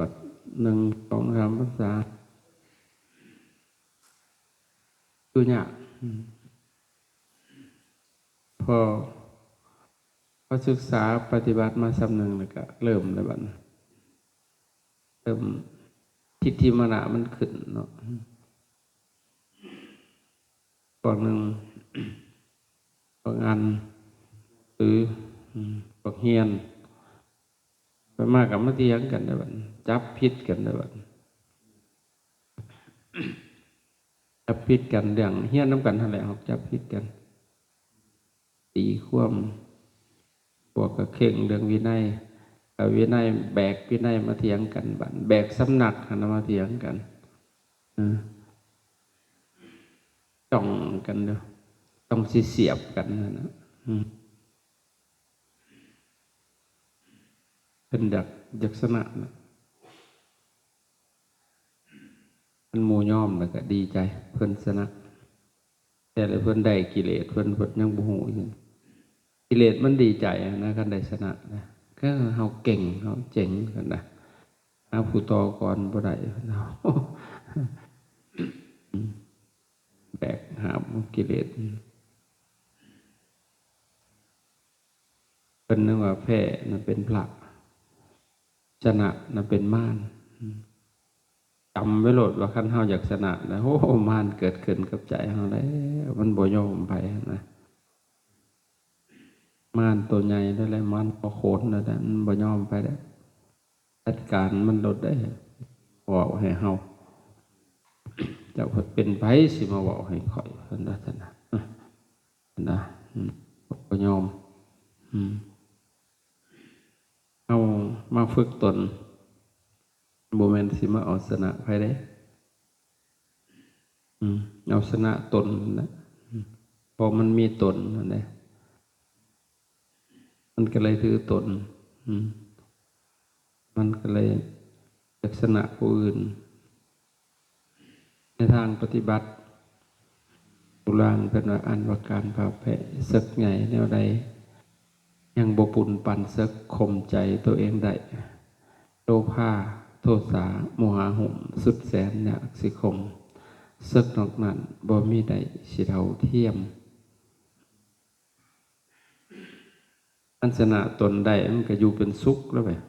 ວດໜຶ່ງ ສອງ ສາມພັນສາ ຢູ່ຍາກ. ອືມ ພໍ ພໍສຶກສາປະຕິບັດມາສ່ຳໜຶ່ງ ແລ້ວກໍເລີ່ມແລ້ວບັດນີ້ ເລີ່ມທິດຖິມານະມັນຂຶ້ນເນາະ. ພວກໜຶ່ງ ພວກອ່ານ ຫຼື ອືມ ພວກຮຽນ ໄປມາກໍມາຖຽງກັນເດ້ບັດນີ້ ຈັບຜິດກັນເດ້ບັດນີ້ ຈັບຜິດກັນ ເລື່ອງຮຽນນຳກັນຫັ້ນແຫຼະ ເຮົາຈັບຜິດກັນ ຕີຄວາມ ພວກກໍເຄັ່ງເລື່ອງວິໄນ ກໍວິໄນ ແບກວິໄນມາຖຽງກັນ ບາດແບກສຳນັກຫັ້ນນະມາຖຽງກັນ ເອີ ຈ້ອງກັນເດີ ຕ້ອງຊິສຽບກັນຫັ້ນນະ. ອືມ ເພິ່ນຢາກ ຢາກຊະນະນະ ຄັນໝູ່ຍອມແລ້ວກໍດີໃຈ ເພິ່ນຊະນະ ແຕ່ລະເພິ່ນໄດ້ກິເລດ ເພິ່ນ ເພິ່ນຍັງບໍ່ຮູ້ຢູ່ ກິເລດມັນດີໃຈນະ ຄັນໄດ້ຊະນະນະ ຄືເຮົາເກັ່ງ ເຮົາເຈັງຫັ້ນນະ ຫາຜູ້ຕໍ່ກ່ອນບໍ່ໄດ້ ແບກຫາບກິເລດ. ເພິ່ນນຶກວ່າແພ້ນະເປັນພະ ຊະນະນະເປັນມານ. ອືມ ຈຳໄວ້ໂລດວ່າຄັນເຮົາຢາກຊະນະນະ ໂອ້ ມານເກີດຂຶ້ນກັບໃຈເຮົາແລ້ວ ມັນບໍ່ຍອມໃຜນະ ມານໂຕໃຫຍ່ນັ້ນແຫຼະ ມານພໍໂຂນນັ້ນແຫຼະ ມັນບໍ່ຍອມໃຜແລ້ວ ຈັດການມັນໂລດເດ້ ເວົ້າໃຫ້ເຮົາ ເຈົ້າເປັນໃຜຊິມາເວົ້າໃຫ້ຂ້ອຍ ເພິ່ນວ່າຊັ້ນນະ ນະ ອືມ ບໍ່ຍອມ ອືມ ເຮົາມາຝຶກຕົນ ບໍ່ແມ່ນຊິມາເອົາຊະນະໃຜເດ້ ອືມ ເອົາຊະນະຕົນນະ ອືມ ເພາະມັນມີຕົນຫັ້ນເດ້ ມັນກໍເລີຍຖືຕົນ ອືມ ມັນກໍເລີຍຢາກຊະນະຜູ້ອື່ນ. ໃນທາງປະຕິບັດ ບູຮານເພິ່ນວ່າ ອັນວ່າການພ່າແພ້ເສິກໃຫຍ່ແນວໃດ ຍັງບໍ່ປຸ້ນປານເສິກຂົ່ມໃຈຕົວເອງໄດ້ ໂລພາ ໂທສາ ໂມຫະຫຸ້ມ ສຸດແສນຍາກຊິຂົ່ມ ເສິກນອກນັ້ນບໍ່ມີໄດ້ຊິເທົ່າທຽມ. ຄັນຊະນະຕົນໄດ້ ມັນກໍຢູ່ເປັນສຸກແລ້ວເວີຍ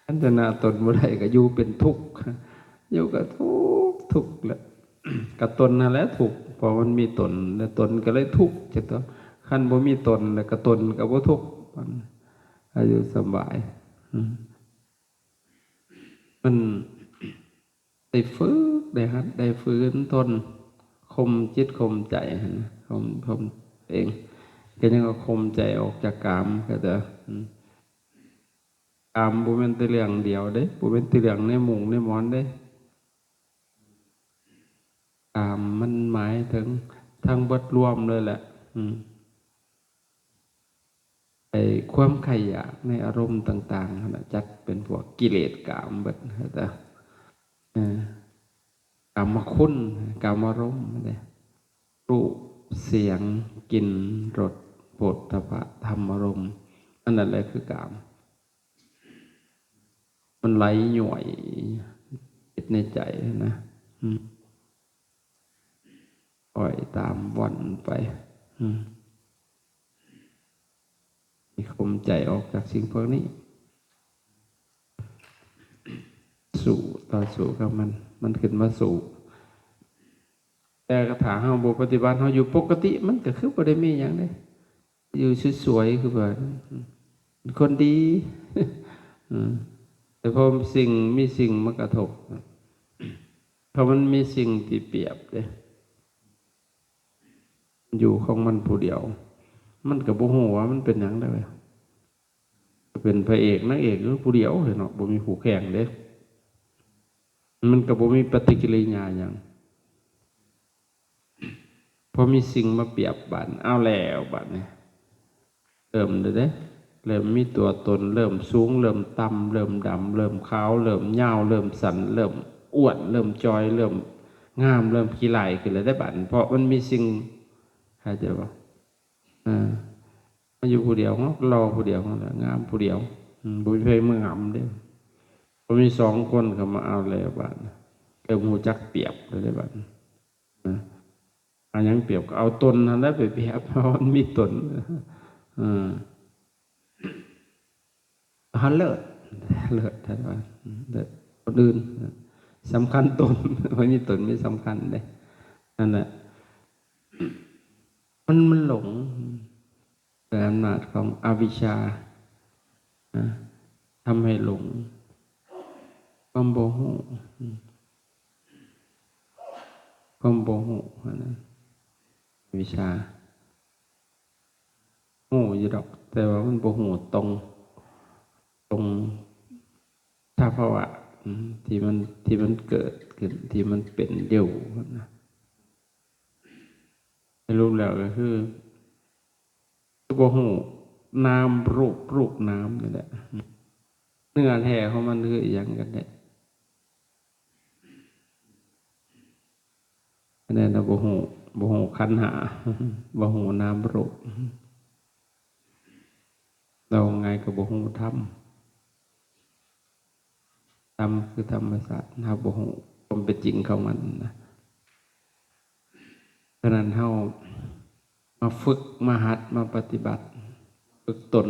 ຄັນຊະນະຕົນບໍ່ໄດ້ກໍຢູ່ເປັນທຸກ ຢູ່ກໍທຸກ ທຸກແຫຼະ ກໍຕົນນັ້ນແຫຼະທຸກ ເພາະມັນມີຕົນ ແລ້ວຕົນກໍເລີຍທຸກ ຈັກຕົວະ ຄັນບໍ່ມີຕົນ ແລ້ວກໍຕົນກໍບໍ່ທຸກ ມັນ ອາ ຢູ່ສະບາຍ ອືມ ມັນ ໄດ້ຝຶກ ໄດ້ຫັດ ໄດ້ຝືນທົນ ຂົ່ມຈິດຂົ່ມໃຈຫັ້ນນະ ຂົ່ມ ຂົ່ມເອງ ກໍຍັງວ່າຂົ່ມໃຈອອກຈາກກາມ ເຂົ້າໃຈບໍ່? ອືມ ກາມບໍ່ແມ່ນແຕ່ເລື່ອງດຽວເດ້ ບໍ່ແມ່ນແຕ່ເລື່ອງໃນມຸ້ງໃນໝອນເດ້ ກາມມັນໝາຍເຖິງທັງເບິດລວມເລີຍແຫຼະ ອືມ. ໄອ້ຄວາມໃຄ່ຢາກໃນອາລົມຕ່າງໆຫັ້ນນະ ຈັດເປັນພວກກິເລດກາມເບິດ ເຂົ້າໃຈບໍ່? ເອີ ກາມມະຄຸນ ກາມາລົມເດ້ ຮູບ ສຽງ ກິ່ນ ລົດ ໂຜດຖະພະ ທຳມາລົມ ອັນນັ້ນແຫຼະຄືກາມ ມັນໄຫຼຍ້ວຍ ຈິດໃນໃຈນະ ອືມ ປ່ອຍຕາມບ່ອນໄປ ອືມ ໃຫ້ຂົ່ມໃຈອອກຈາກສິ່ງພວກນີ້ ສູ້ ຕໍ່ສູ້ກັບມັນ ມັນຂຶ້ນມາສູ້ ແຕ່ຖ້າເຮົາບໍ່ປະຕິບັດ ເຮົາຢູ່ປົກກະຕິ ມັນກໍຄືບໍ່ໄດ້ມີຫຍັງເດ້ ຢູ່ສວຍໆ ຄືວ່າເປັນຄົນດີ ອືມ ແຕ່ພໍສິ່ງ ມີສິ່ງມາກະທົບ ເພາະມັນມີສິ່ງທີ່ປຽບເດ້ ຢູ່ຂອງມັນຜູ້ດຽວ ມັນກໍບໍ່ຮູ້ວ່າມັນເປັນຫຍັງເດ້ ເປັນພະເອກນາງເອກຢູ່ຜູ້ດຽວເນາະ ບໍ່ມີຄູ່ແຂ່ງເດ້ ມັນກໍບໍ່ມີປະຕິກິລິຍາຫຍັງ ພໍມີສິ່ງມາປຽບ ບາດ ເອົາແລ້ວ ບາດນີ້ ເລີ່ມແລ້ວເດ້ ເລີ່ມມີຕົວຕົນ ເລີ່ມສູງ ເລີ່ມຕ່ຳ ເລີ່ມດຳ ເລີ່ມຂາວ ເລີ່ມຍາວ ເລີ່ມສັ້ນ ເລີ່ມອ້ວນ ເລີ່ມຈ່ອຍ ເລີ່ມງາມ ເລີ່ມຂີ້ຮ້າຍຂຶ້ນແລ້ວເດ້ ບາດນີ້ ເພາະມັນມີສິ່ງ ເຂົ້າໃຈບໍ່? ເອີ ມາຢູ່ຜູ້ດຽວ ເຮົາກໍຫຼໍ່ຜູ້ດຽວ ເຮົາລະງາມຜູ້ດຽວ ອືມ ບໍ່ມີໃຜເມືອງຫຳເດ້. ພໍມີສອງຄົນເຂົ້າມາເອົາແລ້ວບາດນີ້ ເລີ່ມຮູ້ຈັກປຽບແລ້ວເດ້ບາດນີ້ນະ. ເອົາຫຍັງປຽບ ກໍເອົາຕົນຫັ້ນແຫຼະໄປປຽບ ເພາະມັນມີຕົນ. ເອີ ເຮົາເລີດ ເລີດ ທ່ານວ່າ ເລີດ ຄົນອື່ນສຳຄັນຕົນ ບໍ່ມີຕົນມີສຳຄັນເດ້. ນັ້ນແຫຼະ ມັນ ມັນຫຼົງ ດ້ວຍອຳນາດຂອງອະວິຊຊານະ ທຳໃຫ້ຫຼົງ ຄວາມບໍ່ຮູ້ ຄວາມບໍ່ຮູ້ຫັ້ນນະ ອະວິຊຊາ ຮູ້ຢູ່ດອກ ແຕ່ວ່າມັນບໍ່ຮູ້ຕົງ ຕົງສະພາວະ ອືມ ທີ່ມັນ ທີ່ມັນເກີດຂຶ້ນ ທີ່ມັນເປັນຢູ່ຫັ້ນນະ. ສະຫຼຸບແລ້ວກໍຄື ຄືບໍ່ຮູ້ນາມຮູບ ຮູບນາມນີ້ແຫຼະ ເນື້ອແທ້ຂອງມັນຄືອີ່ຫຍັງກັນແທ້. ອັນນັ້ນນະ ບໍ່ຮູ້ ບໍ່ຮູ້ຂັນຫ້າ ບໍ່ຮູ້ນາມຮູບ ເວົ້າງ່າຍກໍບໍ່ຮູ້ທຳ. ທຳຄືທຳມະຊາດ ເຮົາບໍ່ຮູ້ຄວາມເປັນຈິງຂອງມັນນະ. ສະນັ້ນເຮົາມາຝຶກ ມາຫັດ ມາປະຕິບັດ ຝຶກຕົນ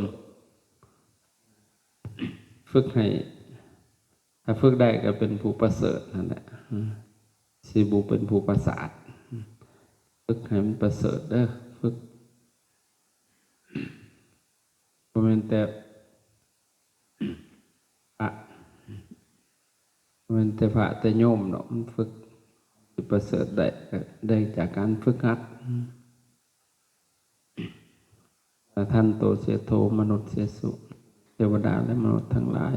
ຝຶກໃຫ້ ຖ້າຝຶກໄດ້ກໍເປັນຜູ້ປະເສີດຫັ້ນແຫຼະ ອືມ ຊິບໍ່ເປັນຜູ້ປະສາດ. ຝຶກໃຫ້ມັນປະເສີດເດີ້ ຝຶກ ບໍ່ແມ່ນແຕ່ ພະ ບໍ່ແມ່ນແຕ່ພະແຕ່ໂຍມດອກ ມັນຝຶກ ຊິປະເສີດໄດ້ ກໍໄດ້ຈາກການຝຶກຫັດ. ອາທັນໂຕ ເສໂທ ມະນຸດເສສຸ ເທວະດາ ແລະ ມະນຸດທັງຫຼາຍ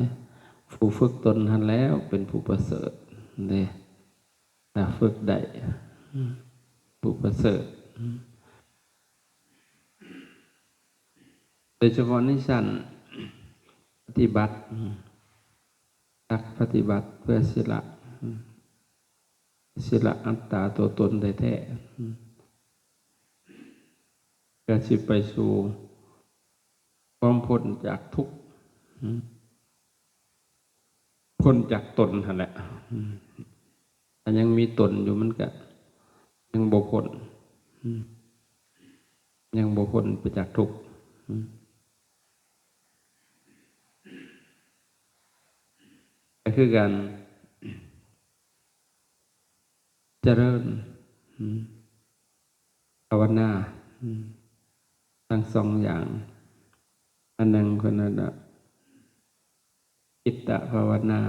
ຜູ້ຝຶກຕົນຫັ້ນແລ້ວເປັນຜູ້ປະເສີດເດ້. ຖ້າຝຶກໄດ້ ອືມ ຜູ້ປະເສີດ ອືມ ໂດຍສະເພາະໃນຊັ້ນປະຕິບັດ ອືມ ນັກປະຕິບັດເພື່ອສິລະ ອືມ ສິລະອັດຕາຕົວຕົນແທ້ໆ ອືມ ກໍຊິໄປສູ່ຄວາມພົ້ນຈາກທຸກ ອືມ ພົ້ນຈາກຕົນຫັ້ນແຫຼະ ອືມ ຖ້າຍັງມີຕົນຢູ່ ມັນກະຍັງບໍ່ພົ້ນ ອືມ ຍັງບໍ່ພົ້ນໄປຈາກທຸກ ອືມ ກໍຄືການ ຈະເລີນ ອືມ ພາວະນາ ອືມ ທັງສອງຢ່າງ ອັນໜຶ່ງເພິ່ນວ່າຈິດຕະພາວະນາ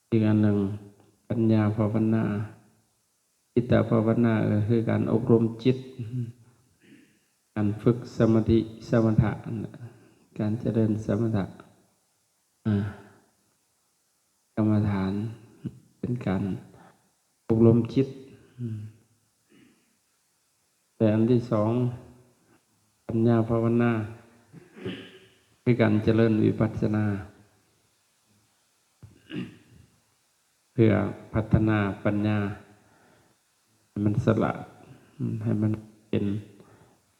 ອີກອັນໜຶ່ງປັນຍາພາວະນາ. ຈິດຕະພາວະນາກໍຄືການອົບຮົມຈິດ ການຝຶກສະມາທິ ສະມະຖະ ການຈະເລີນສະມະຖະ ອາ ກຳມະຖານ ເປັນການອົບຮົມຈິດ ແລະ ອັນທີສອງ ປັນຍາພາວະນາ ຄືການຈະເລີນວິປັດສະນາ ເພື່ອພັດທະນາປັນຍາໃຫ້ມັນສະຫຼາດ ໃຫ້ມັນເຫັນ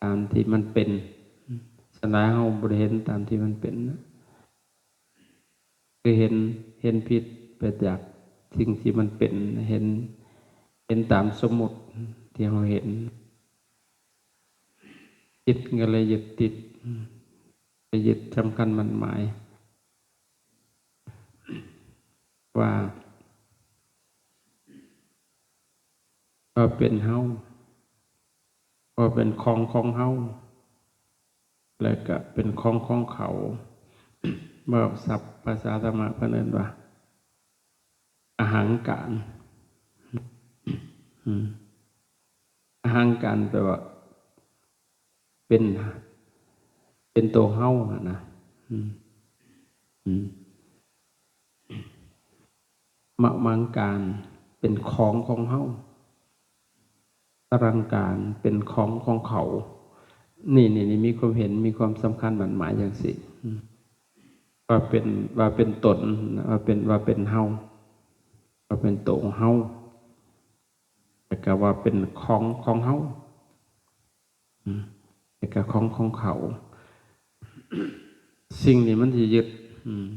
ຕາມທີ່ມັນເປັນ. ສ່ວນຫຼາຍເຮົາບໍ່ໄດ້ເຫັນຕາມທີ່ມັນເປັນ ຄືເຫັນ ເຫັນຜິດໄປຈາກສິ່ງທີ່ມັນເປັນ ເຫັນ ເຫັນຕາມສົມມຸດທີ່ເຮົາເຫັນ ຈິດກໍເລີຍຍຶດຕິດ ໄປຍຶດສຳຄັນໝັ້ນໝາຍ ວ່າ ວ່າເປັນເຮົາ ວ່າເປັນຂອງຂອງເຮົາ ແລະກະເປັນຂອງຂອງເຂົາ. ເວົ້າສັບພາສາທຳມະເພິ່ນເອີ້ນວ່າ ອະຫັງການ ອືມ ອະຫັງການແປວ່າເປັນ ເປັນໂຕເຮົາຫັ້ນນະ ອືມ ອືມ. ມະມັງການເປັນຂອງຂອງເຮົາ ອະລັງການເປັນຂອງຂອງເຂົາ. ນີ້ ນີ້ ນີ້ມີຄວາມເຫັນ ມີຄວາມສຳຄັນໝັ້ນໝາຍຈັ່ງຊີ້ ອືມ ວ່າເປັນ ວ່າເປັນຕົນ ວ່າເປັນ ວ່າເປັນເຮົາ ວ່າເປັນໂຕເຮົາ ແລ້ວກໍວ່າເປັນຂອງຂອງເຮົາ ອືມ ແລ້ວກໍຂອງຂອງເຂົາ. ສິ່ງນີ້ມັນຊິຍຶດ ອືມ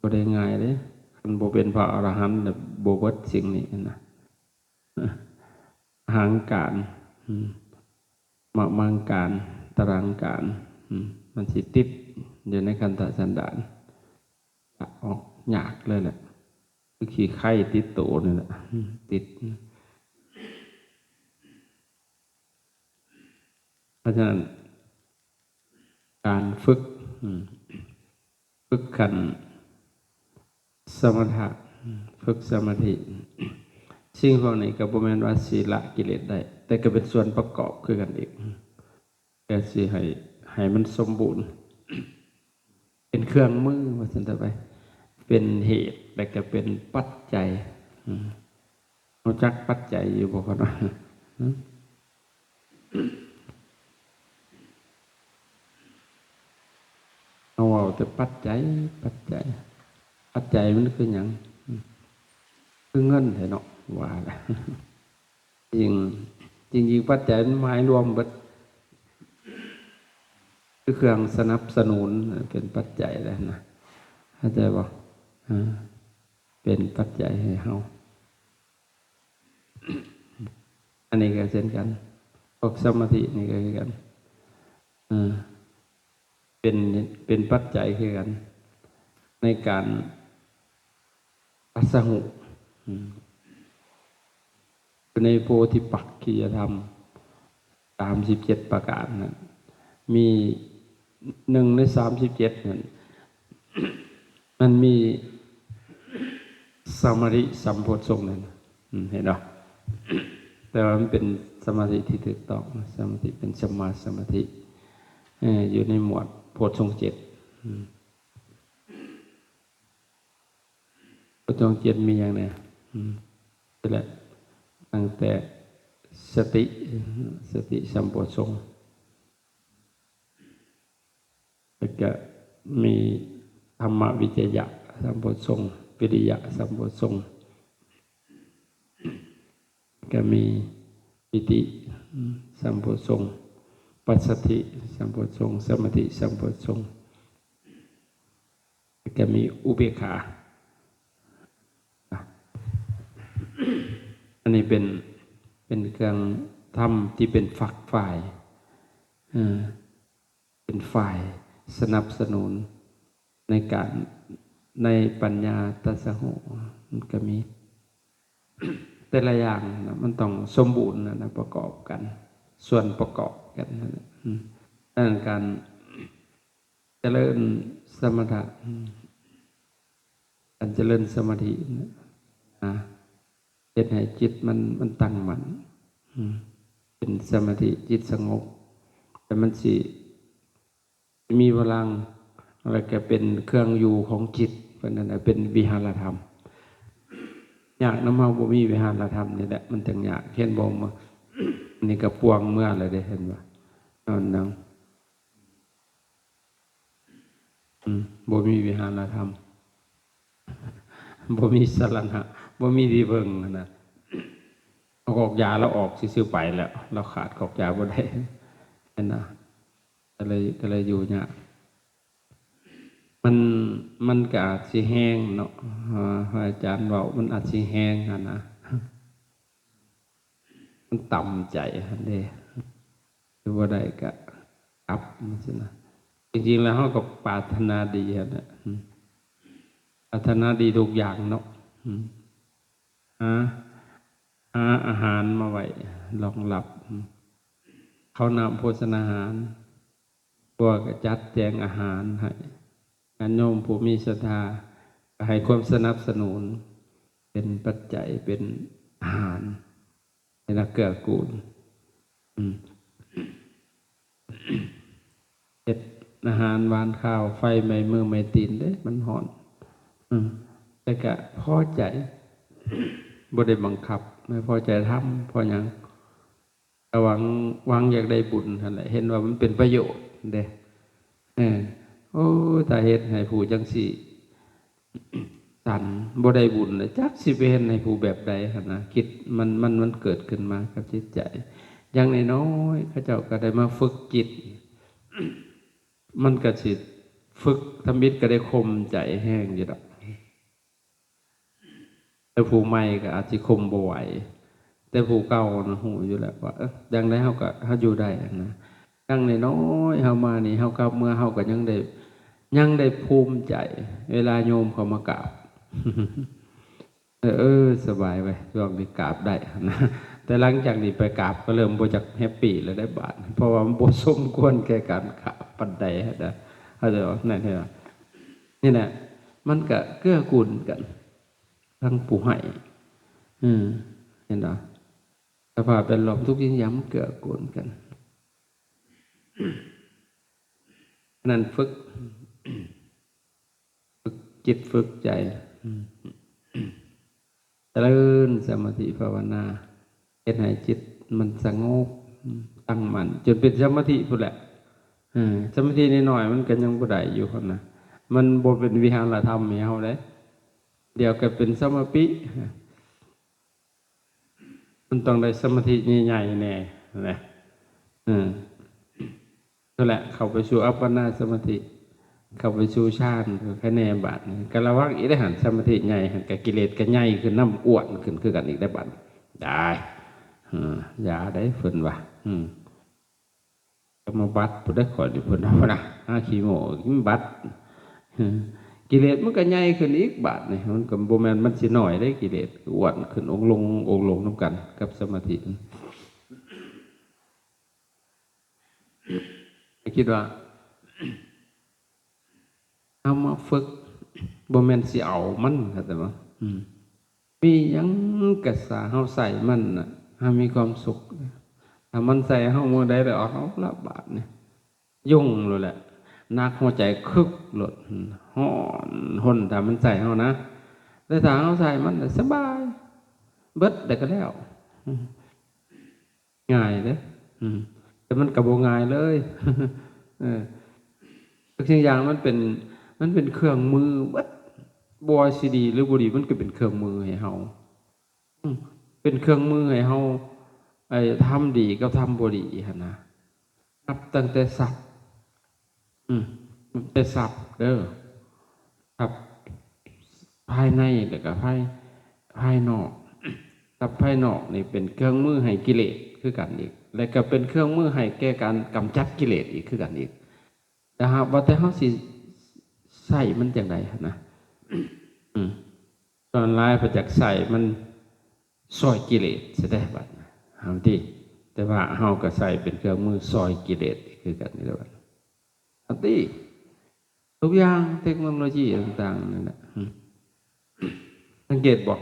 ບໍ່ໄດ້ງ່າຍເດ້. ຄັນບໍ່ເປັນພະອະລະຫັນແລ້ວບໍ່ເບິດສິ່ງນີ້ນະ. ອາຫາງການ ອືມ ມະມັງການ ຕະລັງການ ອືມ ມັນຊິຕິດຢູ່ໃນຄັນທະສັນດານ ອອກຍາກເລີຍແຫຼະ. ຄືຂີ້ໄຄຕິດໂຕນີ້ແຫຼະ ຕິດ. ເພາະສະນັ້ນ ການຝຶກ ຝຶກຂັ້ນສະມະຖະ ຝຶກສະມາທິ ສິ່ງພວກນີ້ກໍບໍ່ແມ່ນວ່າຊິລະກິເລດໄດ້ ແຕ່ກໍເປັນສ່ວນປະກອບຄືກັນອີກ. ແຕ່ຊິໃຫ້ ໃຫ້ມັນສົມບູນ ເປັນເຄື່ອງມືວ່າຊັ້ນເຖາະໄປ ເປັນເຫດ ແລະກະເປັນປັດໄຈ. ອືມ ຮູ້ຈັກປັດໄຈຢູ່ບໍ່? ເຮົາເວົ້າແຕ່ປັດໄຈ ປັດໄຈ ປັດໄຈມັນຄືຫຍັງ? ອືມ ຄືເງິນແທ້ເນາະ ວ່າລະ. ຈິງ ຈິງໆ ປັດໄຈມັນໝາຍລວມເບິດ ຄືເຄື່ອງສະໜັບສະໜູນເປັນປັດໄຈແລ້ວນະ ເຂົ້າໃຈບໍ່? ອາ ເປັນປັດໄຈໃຫ້ເຮົາ. ອັນນີ້ກໍເຊັ່ນກັນ ພວກສະມາທິນີ້ກໍຄືກັນ ເອີ ເປັນ ເປັນປັດໄຈຄືກັນ ໃນການຕັດສະຫຸ ອືມ ຢູ່ໃນໂພທິປັກຂິຍທຳສາມສິບເຈັດປະການນັ້ນ ມີໜຶ່ງໃນສາມສິບເຈັດນັ້ນ ມັນມີສະມາທິສຳໂພດຊົງນັ້ນ ອືມ ເຫັນບໍ່? ແຕ່ວ່າມັນເປັນສະມາທິທີ່ຖືກຕ້ອງ ສະມາທິເປັນສຳມາສະມາທິ ເອີ ຢູ່ໃນໝວດໂພດຊົງເຈັດ ອືມ ໂພດຊົງເຈັດມີຫຍັງແດ່? ອືມ ນີ້ແຫຼະ ຕັ້ງແຕ່ສະຕິ ສະຕິສຳໂພດຊົງ ແລ້ວກະມີທຳມະວິຈະຍະສຳໂພດຊົງ ວິລິຍະສຳໂພດຊົງ ກະມີປີຕິ ອືມ ສຳໂພດຊົງ ປັດສະທິສຳໂພດຊົງ ສະມາທິສຳໂພດຊົງ ແລ້ວກະມີອຸເບກຂາ. ອັນນີ້ເປັນ ເປັນເຄື່ອງທຳທີ່ເປັນຝັກຝ່າຍ ເອີ ເປັນຝ່າຍສະໜັບສະໜູນໃນການ ໃນປັນຍາຕັດສະຫຸ ມັນກໍມີ ແຕ່ລະຢ່າງນະ ມັນຕ້ອງສົມບູນນະ ປະກອບກັນ ສ່ວນປະກອບກັນນັ້ນແຫຼະ ອືມ ດັ່ງນັ້ນການຈະເລີນສະມະຖະ ອືມ ການຈະເລີນສະມາທິນະ ອາ ເຮັດໃຫ້ຈິດມັນ ມັນຕັ້ງໝັ້ນ ອືມ ເປັນສະມາທິ ຈິດສະຫງົບ ແລ້ວມັນຊິ ມີພະລັງ ແລ້ວກະເປັນເຄື່ອງຢູ່ຂອງຈິດ ເພິ່ນນັ້ນນະ ເປັນວິຫາລະທຳ. ຍາກນຳເຮົາບໍ່ມີວິຫາລະທຳນີ້ແຫຼະ ມັນຈັ່ງຍາກ ເຫັນບໍ່? ມື້ນີ້ກະປ່ວງເມືອແລ້ວເດ້ ເຫັນບໍ່? ນອນນັ່ງ ອືມ ບໍ່ມີວິຫາລະທຳ ບໍ່ມີສະລະນະ ບໍ່ມີທີ່ເພິ່ງຫັ້ນນະ. ເອົາກອກຢາລາວອອກຊື່ໆໄປແລ້ວ ລາວຂາດກອກຢາບໍ່ໄດ້ຫັ້ນນະ ກໍເລີຍ ກໍເລີຍຢູ່ຍາກ. ມັນ ມັນກໍອາດຊິແຮງເນາະ ເອີ ພະອາຈານເວົ້າ ມັນອາດຊິແຮງຫັ້ນນະ ມັນຕຳໃຈຫັ້ນເດ້ ຫຼືບໍ່ໄດ້ກະກັບ ຈັ່ງຊີ້ນະ. ຈິງໆແລ້ວເຮົາກໍປາດຖະໜາດີຫັ້ນແຫຼະ ອືມ ປາດຖະໜາດີທຸກຢ່າງເນາະ ອືມ ຫາ ຫາອາຫານມາໄວ້ລອງຮັບ ອືມ ເຂົ້ານ້ຳໂພຊະນາຫານ ພວກກໍຈັດແຈງອາຫານໃຫ້ ຍາດໂຍມຜູ້ມີສັດທາກໍໃຫ້ຄວາມສະໜັບສະໜູນ ເປັນປັດໄຈ ເປັນອາຫານ ໃຫ້ນັກເກື້ອກູນ ອືມ ເຮັດອາຫານຫວານຄາວ ໄຟໄໝ້ມືໄໝ້ຕີນເດ້ ມັນຮ້ອນ ອືມ ແຕ່ກະພໍໃຈ ບໍ່ໄດ້ບັງຄັບ ໃຫ້ພໍໃຈທຳ ເພາະຫຍັງ? ກະຫວັງ ຫວັງຢາກໄດ້ບຸນຫັ້ນແຫຼະ ເຫັນວ່າມັນເປັນປະໂຫຍດເດ້ ເອີ ໂອ້ ຖ້າເຮັດໃຫ້ຜູ້ຈັ່ງຊີ້ສັນ ບໍ່ໄດ້ບຸນລະ ຈັກຊິໄປເຮັດໃຫ້ຜູ້ແບບໃດຫັ້ນນະ ຄິດ ມັນ ມັນ ມັນເກີດຂຶ້ນມາກັບຈິດໃຈ. ຢ່າງນ້ອຍໆ ເຂົາເຈົ້າກໍໄດ້ມາຝຶກຈິດ ມັນກໍຊິຝຶກທຳອິດກໍໄດ້ຂົ່ມໃຈແຮງຢູ່ດອກ. ແຕ່ຜູ້ໃໝ່ກໍອາດຊິຂົ່ມບໍ່ໄຫວ, ແຕ່ຜູ້ເກົ່ານະຮູ້ຢູ່ແລ້ວວ່າ ເອີ ຢ່າງໃດເຮົາກໍ ເຮົາຢູ່ໄດ້ຫັ້ນນະ. ຢ່າງນ້ອຍໆເຮົາມານີ້ ເຮົາກັບເມືອ ເຮົາກໍຍັງໄດ້ ຍັງໄດ້ພູມໃຈເວລາໂຍມເຂົາມາກາບ. ເອີ ເອີ ສະບາຍເວີຍ ຊ່ວງນີ້ກາບໄດ້ນະ, ແຕ່ຫຼັງຈາກນີ້ໄປກາບກໍເລີ່ມບໍ່ຈັກແຮບປີແລ້ວໄດ໋ບາດ, ເພາະວ່າມັນບໍ່ສົມຄວນແກ່ການກາບປານໃດນະ. ເຂົ້າໃຈບໍ່? ນັ້ນເຫັນບໍ່? ນີ້ແຫຼະ ມັນກະເກື້ອກູນກັນ ທັງຜູ້ໃຫ້ ເອີ ເຫັນບໍ່? ສະພາບແວດລ້ອມທຸກສິ່ງຢ່າງມັນເກື້ອກູນກັນ. ອັນນັ້ນຝຶກ ຝຶກຈິດຝຶກໃຈ ຈະເລີນສະມາທິພາວະນາ ເຮັດໃຫ້ຈິດມັນສະຫງົບ ຕັ້ງໝັ້ນ ຈົນເປັນສະມາທິພຸ້ນແຫຼະ. ເອີ ສະມາທິນ້ອຍໆ ມັນກໍຍັງບໍ່ໄດ້ຢູ່ຫັ້ນນະ, ມັນບໍ່ເປັນວິຫາລະທຳໃຫ້ເຮົາເດ້. ດຽວກໍເປັນສະມາປິ ມັນຕ້ອງໄດ້ສະມາທິໃຫຍ່ໆແດ່ນະ. ເອີ ນັ້ນແຫຼະ ເຂົ້າໄປສູ່ອັບປະນາສະມາທິ ເຂົ້າໄປສູ່ຊານ ກໍແຄ່ແນ່ບາດນີ້. ກໍລະວັງອີກເດ້ຫັ້ນ ສະມາທິໃຫຍ່ຫັ້ນ ກໍກິເລດກໍໃຫຍ່ຂຶ້ນນຳ ອ້ວນຂຶ້ນຄືກັນອີກໄດ໋ບາດນີ້. ໄດ້ ເອີ ຢ່າໄດ໋ເພິ່ນວ່າ ອືມ ກໍມາບັດຜູ້ໃດຂ້ອຍນີ້ ເພິ່ນວ່ານະ ຫາຂີ້ໂມ້ ມັນບັດ ກິເລດມັນກໍໃຫຍ່ຂຶ້ນອີກບາດນີ້. ມັນກໍບໍ່ແມ່ນມັນຊິນ້ອຍເດ້ ກິເລດອ້ວນຂຶ້ນອົງລົງ ອົງລົງນຳກັນກັບສະມາທິ. ຄິດວ່າ ເຮົາມາຝຶກ ບໍ່ແມ່ນຊິເອົາມັນ ເຂົ້າໃຈບໍ່? ອືມ ມີຫຍັງກະຊ່າງ ເຮົາໃຊ້ມັນນະ ເຮົາມີຄວາມສຸກ. ຖ້າມັນໃສ່ເຮົາມື້ໃດແລ້ວ ເອົາລະບາດນີ້ ຫຍຸ້ງໂລດແຫຼະ ໜັກຫົວໃຈຄຶກໂລດ ຮ້ອນຮົນ ຖ້າມັນໃສ່ເຮົານະ. ແຕ່ຖ້າເຮົາໃສ່ມັນນະ ສະບາຍ ເບິດແລ້ວກໍແລ້ວ. ງ່າຍເດ້ ອືມ ແຕ່ມັນກໍບໍ່ງ່າຍເລີຍ. ເອີ ທຸກສິ່ງຢ່າງມັນເປັນ ມັນເປັນເຄື່ອງມືເບິດ, ບໍ່ວ່າຊິດີຫຼືບໍ່ດີ ມັນກໍເປັນເຄື່ອງມືໃຫ້ເຮົາ ອືມ ເປັນເຄື່ອງມືໃຫ້ເຮົາ ໄອ້ ທຳດີກັບທຳບໍ່ດີຫັ້ນນະ. ນັບຕັ້ງແຕ່ຊັບ ອືມ ແຕ່ຊັບເດີ ຊັບພາຍໃນ ແລ້ວກໍພາຍ ພາຍນອກ. ຊັບພາຍນອກນີ້ເປັນເຄື່ອງມືໃຫ້ກິເລດຄືກັນອີກ ແລ້ວກໍເປັນເຄື່ອງມືໃຫ້ແກ່ການກຳຈັດກິເລດອີກຄືກັນອີກ. ແຕ່ຫາກວ່າແຕ່ເຮົາຊິໃຊ້ມັນຈັ່ງໃດຫັ້ນນະ ອືມ ສ່ວນຫຼາຍເພິ່ນຢາກໃຊ້ມັນຊ່ອຍກິເລດຊະແທ້ບັດນີ້ ເຮົາຕິ. ແຕ່ວ່າເຮົາກໍໃຊ້ເປັນເຄື່ອງມືຊ່ອຍກິເລດຄືກັນນີ້ແຫຼະບັດນີ້ ເຮົາຕິ. ທຸກຢ່າງເຕັກໂນໂລຢີຕ່າງໆນັ້ນແຫຼະ ອືມ ສັງເກດບໍ່?